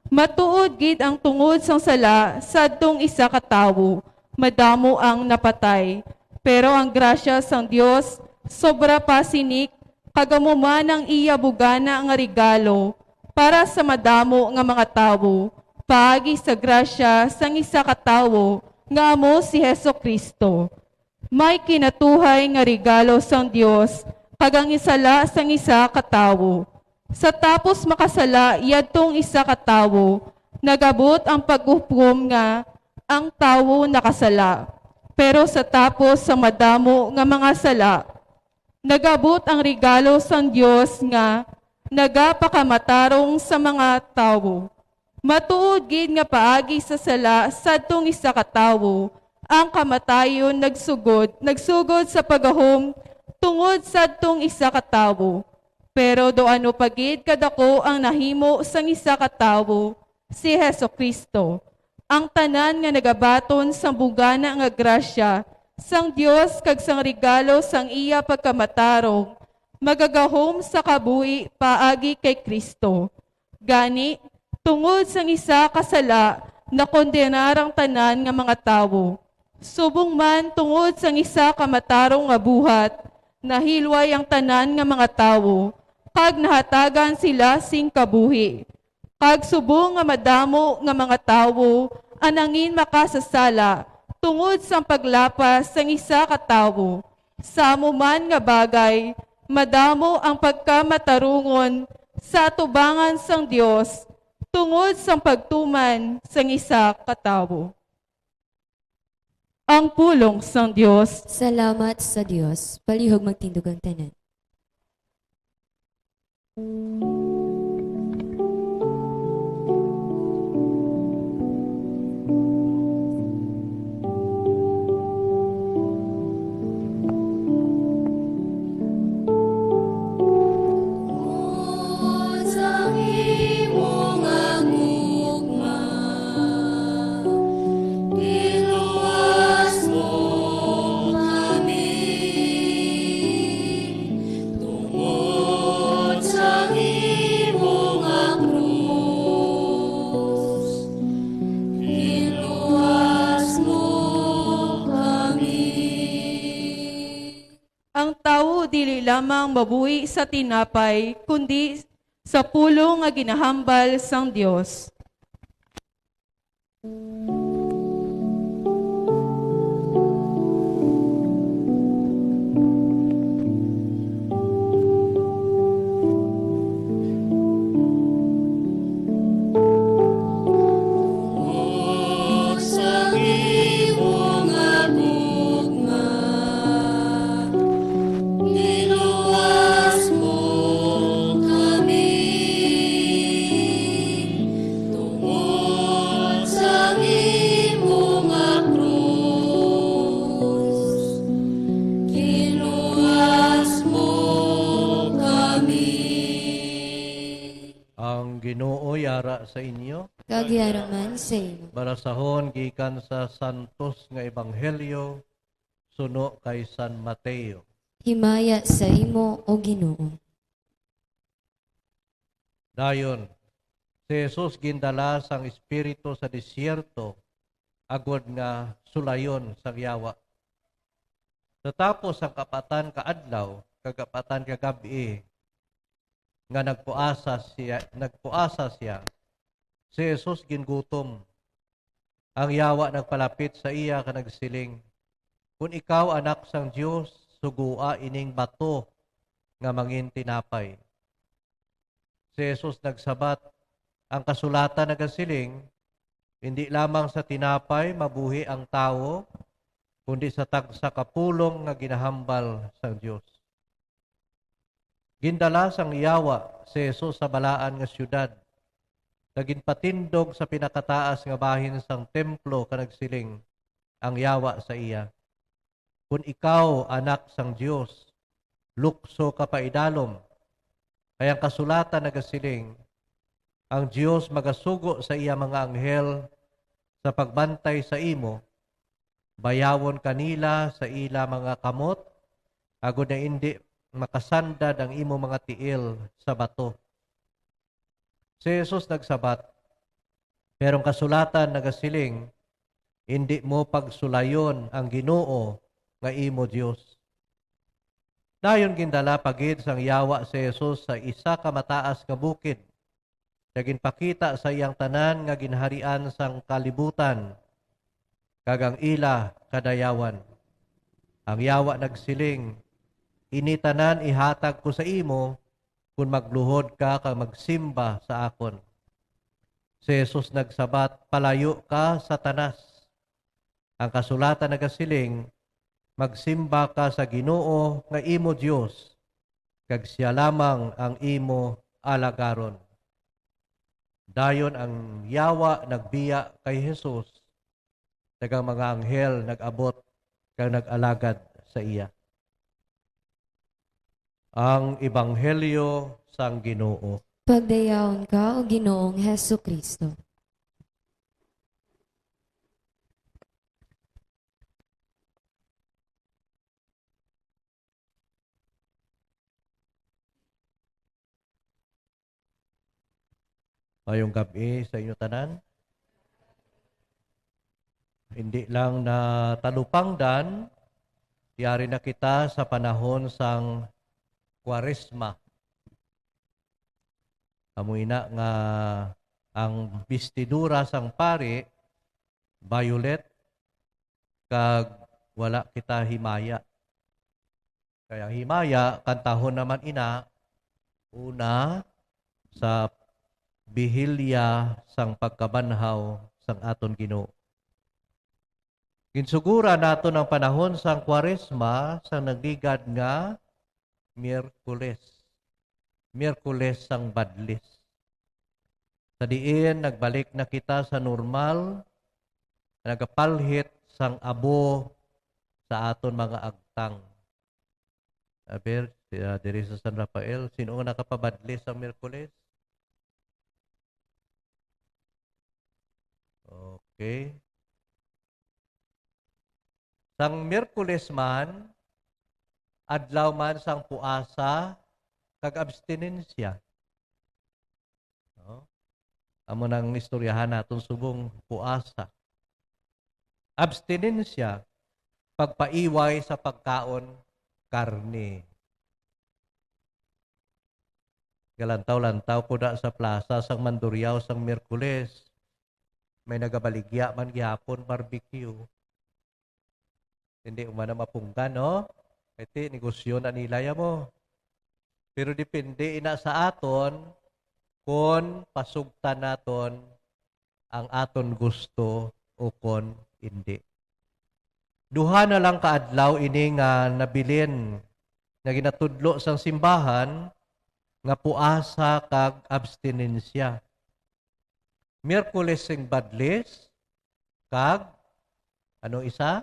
Matuod gid ang tungod sang sala sadtong isa ka tawo, madamo ang napatay, pero ang grasya sang Dios sobra pa sini, kag amo man ang iya bugana nga regalo para sa madamo nga mga tawo, paagi sa grasya sang isa ka tawo, nga amo si Jesu-Cristo. May kinatuhay nga regalo sang Dios kag ang sala sang isa ka tawo. Sa tapos makasala yadtong isa ka tawo, nagabot ang paghukom nga ang tawo nakasala. Pero sa tapos sang madamo nga mga sala, nagabot ang regalo sang Dios nga nagapakamatarong sa mga tawo. Matuod gid nga paagi sa sala sadtong isa ka tawo, ang kamatayon nagsugod, nagsugod sa pagahom tungod sadtong isa ka tawo. Pero do ano pa gid kadako ang nahimo sang isa ka tawo, si Jesu-Cristo, ang tanan nga nagabaton sang bungana nga grasya sang Dios kag sang regalo sang iya pagkamatarong, magagahom sa kabuhi paagi kay Cristo. Gani, tungod sang isa ka sala, nakondenar ang tanan nga mga tawo. Subong man tungod sang isa ka matarong nga buhat, nahilway ang tanan nga mga tawo, kag nahatagan sila sing kabuhi. Kag subong nga madamo nga mga tawo ang nangin makasasala tungod sang paglapas sang isa ka tawo, sa amo man nga bagay, madamo ang pagkamatarungon sa atubangan sang Dios tungod sang pagtuman sang isa ka tawo. Ang pulong sang Dios. Salamat sa Dios. Palihog magtindog ang tanan. Tungod sang imo nga gugma, giluwas mo kami. Tungod sang imo nga krus, giluwas mo kami. Ang tawo dili lamang mabuhi sa tinapay, kundi sa pulong nga ginahambal sang Dios. Tungod sa imo nga gugma, giluwas mo kami. Tungod sa imo nga krus, giluwas mo kami. Ang Ginoo yara sa inyo. Kag yara man sa imo. Balasahon gikan sa santos nga ebanghelyo suno kay San Mateo. Himaya sa imo, O Ginoo. Dayon, si Jesus gindala sang Espiritu sa desierto agod nga sulayon sang Yawa. Sa tapos sang kapatan ka adlaw kag kapatan ka gab-i nga nagpuasa siya, nagpuasa siya, si Jesus gingutom. Ang Yawa nagpalapit sa iya kag nagsiling, "Kon ikaw Anak sang Dios, sugua ining bato nga mangin tinapay." Si Jesus nagsabat, "Ang kasulatan nagasiling, 'Indi lamang sa tinapay mabuhi ang tawo, kundi sa tagsa ka pulong nga ginahambal sang Dios.'" Gindala sang Yawa si Jesus sa balaan nga siyudad, kag ginpatindog sa pinakataas nga bahin sang templo, kag nagsiling ang Yawa sa iya, "Kon ikaw Anak sang Dios, lukso ka paidalom, kay ang kasulatan nagasiling, 'Ang Dios magasugo sa iya mga anghel sa pagbantay sa imo, bayawon ka nila sa ila mga kamot, agod nga indi makasandad ang imo mga tiil sa bato.'" Si Jesus nagsabat, "Pero ang kasulatan nagasiling, 'Indi mo pagsulayon ang Ginoo nga imo Dios.'" Dayon gindala pa gid sang Yawa si Jesus sa isa ka mataas nga bukid, kag ginpakita sa iya ang tanan nga ginharian sang kalibutan kag ang ila kadayawan. Ang Yawa nagsiling, "Ini tanan ihatag ko sa imo kon magluhod ka kag magsimba sa akon." Si Jesus nagsabat, "Palayo ka, Satanas! Ang kasulatan nagasiling, 'Magsimba ka sa Ginoo nga imo Dios, kag sia lamang ang imo alagaron. Dayon ang yawa nagbiya kay Jesus, kag ang mga anghel nag-abot kag nag-alagad sa iya. Ang Ebanghelyo sang Ginoo. Pagdayawon ka, O Ginoong Jesu-Cristo. Mayong gab-i sa inyo tanan. Hindi lang na talupangdan, yari na kita sa panahon sang Kwaresma. Amo ina nga ang bestidura sang pari violet, kag wala kita himaya. Kay ang himaya, kantahon naman ina, una sa Bihilya sang Pagkabanhaw sang aton Ginoo. Ginsugura naton ang panahon sang Kwaresma sang nagligad nga Miyerkules, Miyerkules sang Badlis. Sa diin nagbalik na kita sa normal, nagapalhit sang abo sa aton mga agtang. Aber, si, ah, diri sa San Rafael, sino nga nakapabadlis sang Miyerkules? Okay. Sang Miyerkules man, adlaw man sang puasa kag abstinensya. No? Amo nang istoryahan naton subong puasa. Abstinensya, pagpaiway sa pagkaon karne. Galantaw-lantaw ko na sa plaza sang Mandurriao sang Miyerkules. May nagabaligya man gihapon, barbecue. Hindi man na mapunggan, no? Kay ti, negosyo na nila ya mo. Pero depende ina sa aton kon pasugtan naton ang aton gusto o kon indi. Duha na lang ka adlaw ini nga nabilin nga ginatudlo sang simbahan nga puasa kag abstinensya. Miyerkules sing Badlis, kag ano isa?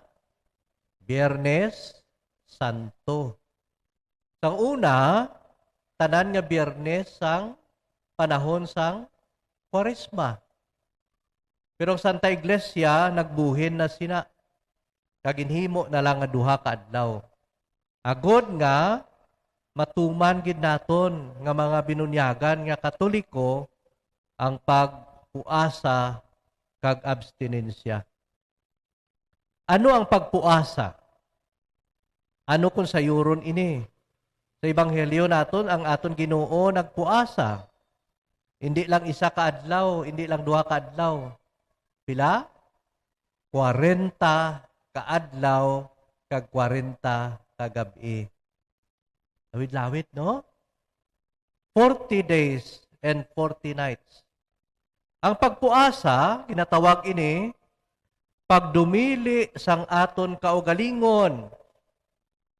Biyernes Santo. Sang una, tanan nga Biyernes sang panahon sang Kwaresma. Pero ang Santa Iglesia nagbuhin na sina, kag ginhimo na lang nga duha ka adlaw. Agod nga matuman gid naton nga mga binunyagan nga Katoliko ang pagpuasa kag abstinensya. Ano ang pagpuasa? Ano kung sayuron ini? Sa Ebanghelyo naton, ang aton Ginoo nagpuasa. Hindi lang isa ka adlaw, hindi lang duha ka adlaw. Pila? Kwarenta ka adlaw kag kwarenta ka gab-i. Lawid-lawid, no? Forty days and forty nights. Ang pagpuasa, ginatawag ini pagdumili sang aton kaugalingon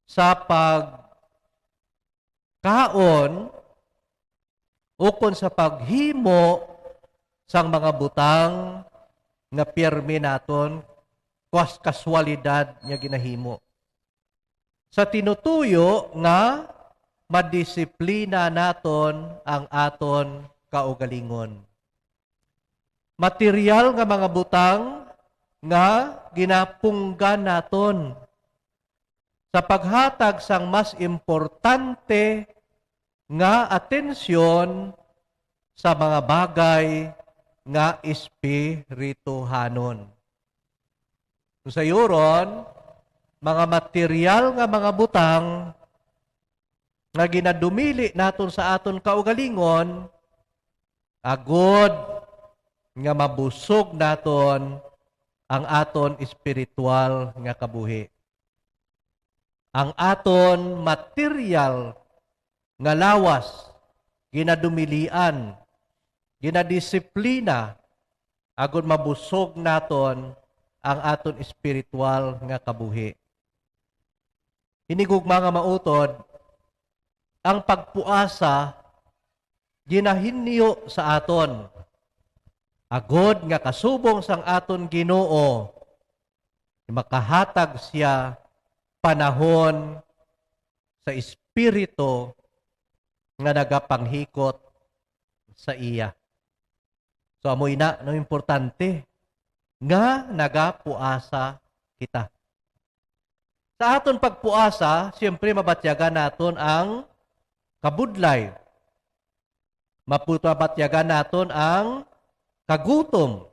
sa pagkaon ukon sa paghimo sang mga butang nga pirmi naton kas-, kaswalidad nga ginahimo. Sa tinutuyo nga madisiplina naton ang aton kaugalingon. Material nga mga butang nga ginapunggan naton sa paghatag sang mas importante nga atensyon sa mga bagay nga espirituhanon. Kung sayuron, mga material nga mga butang nga ginadumili naton sa aton kaugalingon, agod nga mabusog naton ang aton espiritual nga kabuhi. Ang aton material nga lawas ginadumilian, ginadisiplina, agod mabusog naton ang aton espiritual nga kabuhi. Hinigugma nga mautod, ang pagpuasa ginahinyo sa aton, agod nga kasubong sang aton Ginoo, makahatag sia panahon sa Espiritu nga nagapanghikot sa iya. So, amo ina, no, importante nga nagapuasa kita. Sa aton pagpuasa, siyempre, mabatyagan naton ang kabudlay. Mapu-, mabatyagan naton ang kagutom.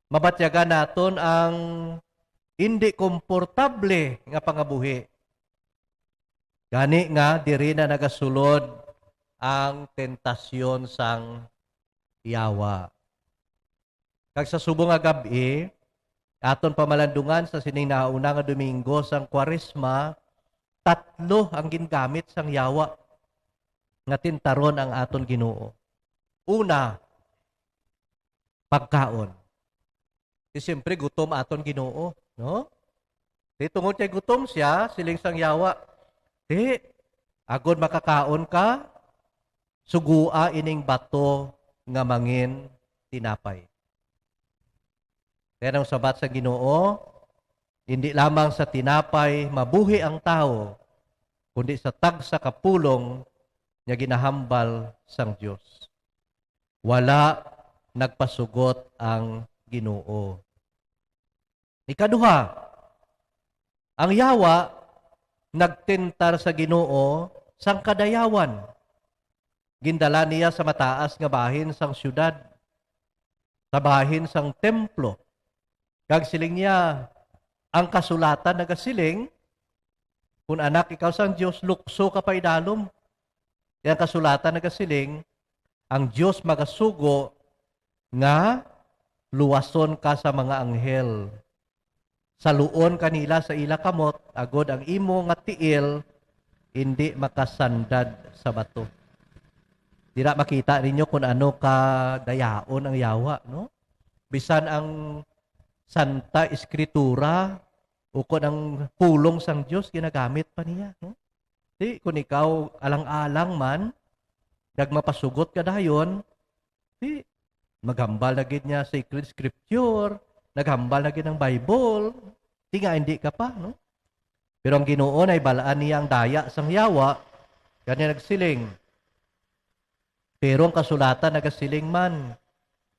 Mabatyagan naton ang indi komportable nga pangabuhi. Gani nga, diri na nagasulod ang tentasyon sang yawa. Kag sa subong nga gab-i, aton pamalandungan sa sining nahauna nga Domingo sang Kwaresma, tatlo ang gingamit sang yawa nga tintaron ang aton Ginoo. Una, pagkaon. Di siyempre, gutom aton Ginoo, no? Di tungod kay gutom sia, siling sang yawa, "Di, agod makakaon ka, sugua ining bato nga mangin tinapay." Kaya ang sabat sa Ginoo, "Hindi lamang sa tinapay mabuhi ang tawo, kundi sa tagsa ka pulong nga ginahambal sang Dios." Wala nagpasugot ang Ginoo. Ikaduha, ang yawa nagtentar sa Ginoo sang kadayawan. Gindala niya sa mataas nga bahin sang siyudad, sa bahin sang templo, kag siling niya, "Ang kasulatan nagasiling, 'Kon anak ikaw sang Dios, lukso ka paidalom.'" Kay ang kasulatan nagasiling, "Ang Dios magasugo nga luwason ka sa mga anghel. Saluon ka nila sa ila kamot, agod ang imo nga tiil indi makasandad sa bato." Dira makita ninyo kung ano ka dayaon ang yawa, no? Bisan ang Santa Eskritura, ukon ang pulong sang Dios, ginagamit pa niya, no? Di, kung ikaw alang-alang man, kag mapasugot ka dayon, di, maghambal na gid niya sacred scripture, naghambal na gid ang Bible, di nga hindi ka pa, no? Pero ang Ginoo, nahibal-an niya ang daya sang yawa, kanya nagsiling, pero ang kasulatan nagasiling man,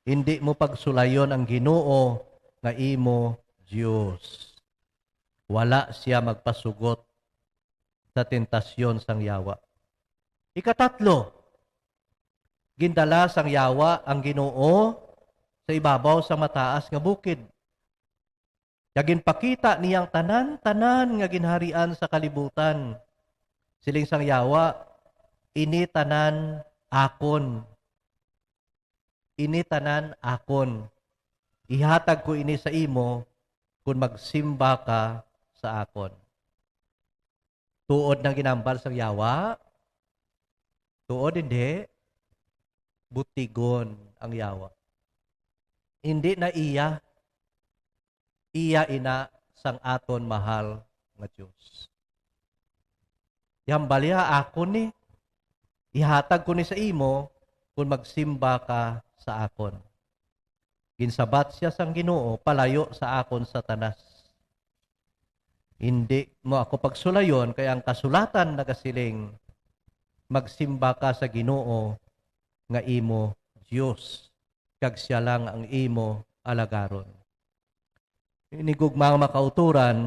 "Hindi mo pagsulayon ang Ginoo nga imo Dios." Wala sia magpasugot sa tentasyon sang yawa. Ikatatlo, gindala sang yawa ang Ginoo sa ibabaw sa mataas nga bukid. Kag ginpakita niya ang tanan-tanan nga ginharian sa kalibutan. Siling sang yawa, "Ini tanan akon. Ini tanan akon. Ihatag ko ini sa imo kon magsimba ka sa akon." Tuod nang ginambal sang yawa? Tuod, hindi. Butigon ang yawa. Hindi na iya. Iya ina sang aton mahal nga Dios. Ihambal iya, "Akon ni. Ihatag ko ni sa imo kon magsimba ka sa akon." Ginsabat sia sang Ginoo, "Palayo sa akon, Satanas. Indi mo ako pagsulayon, kay ang kasulatan nagasiling, 'Magsimba ka sa Ginoo nga imo Dios, kag sia lang ang imo alagaron.'" Ini, gugma nga mga kauturan,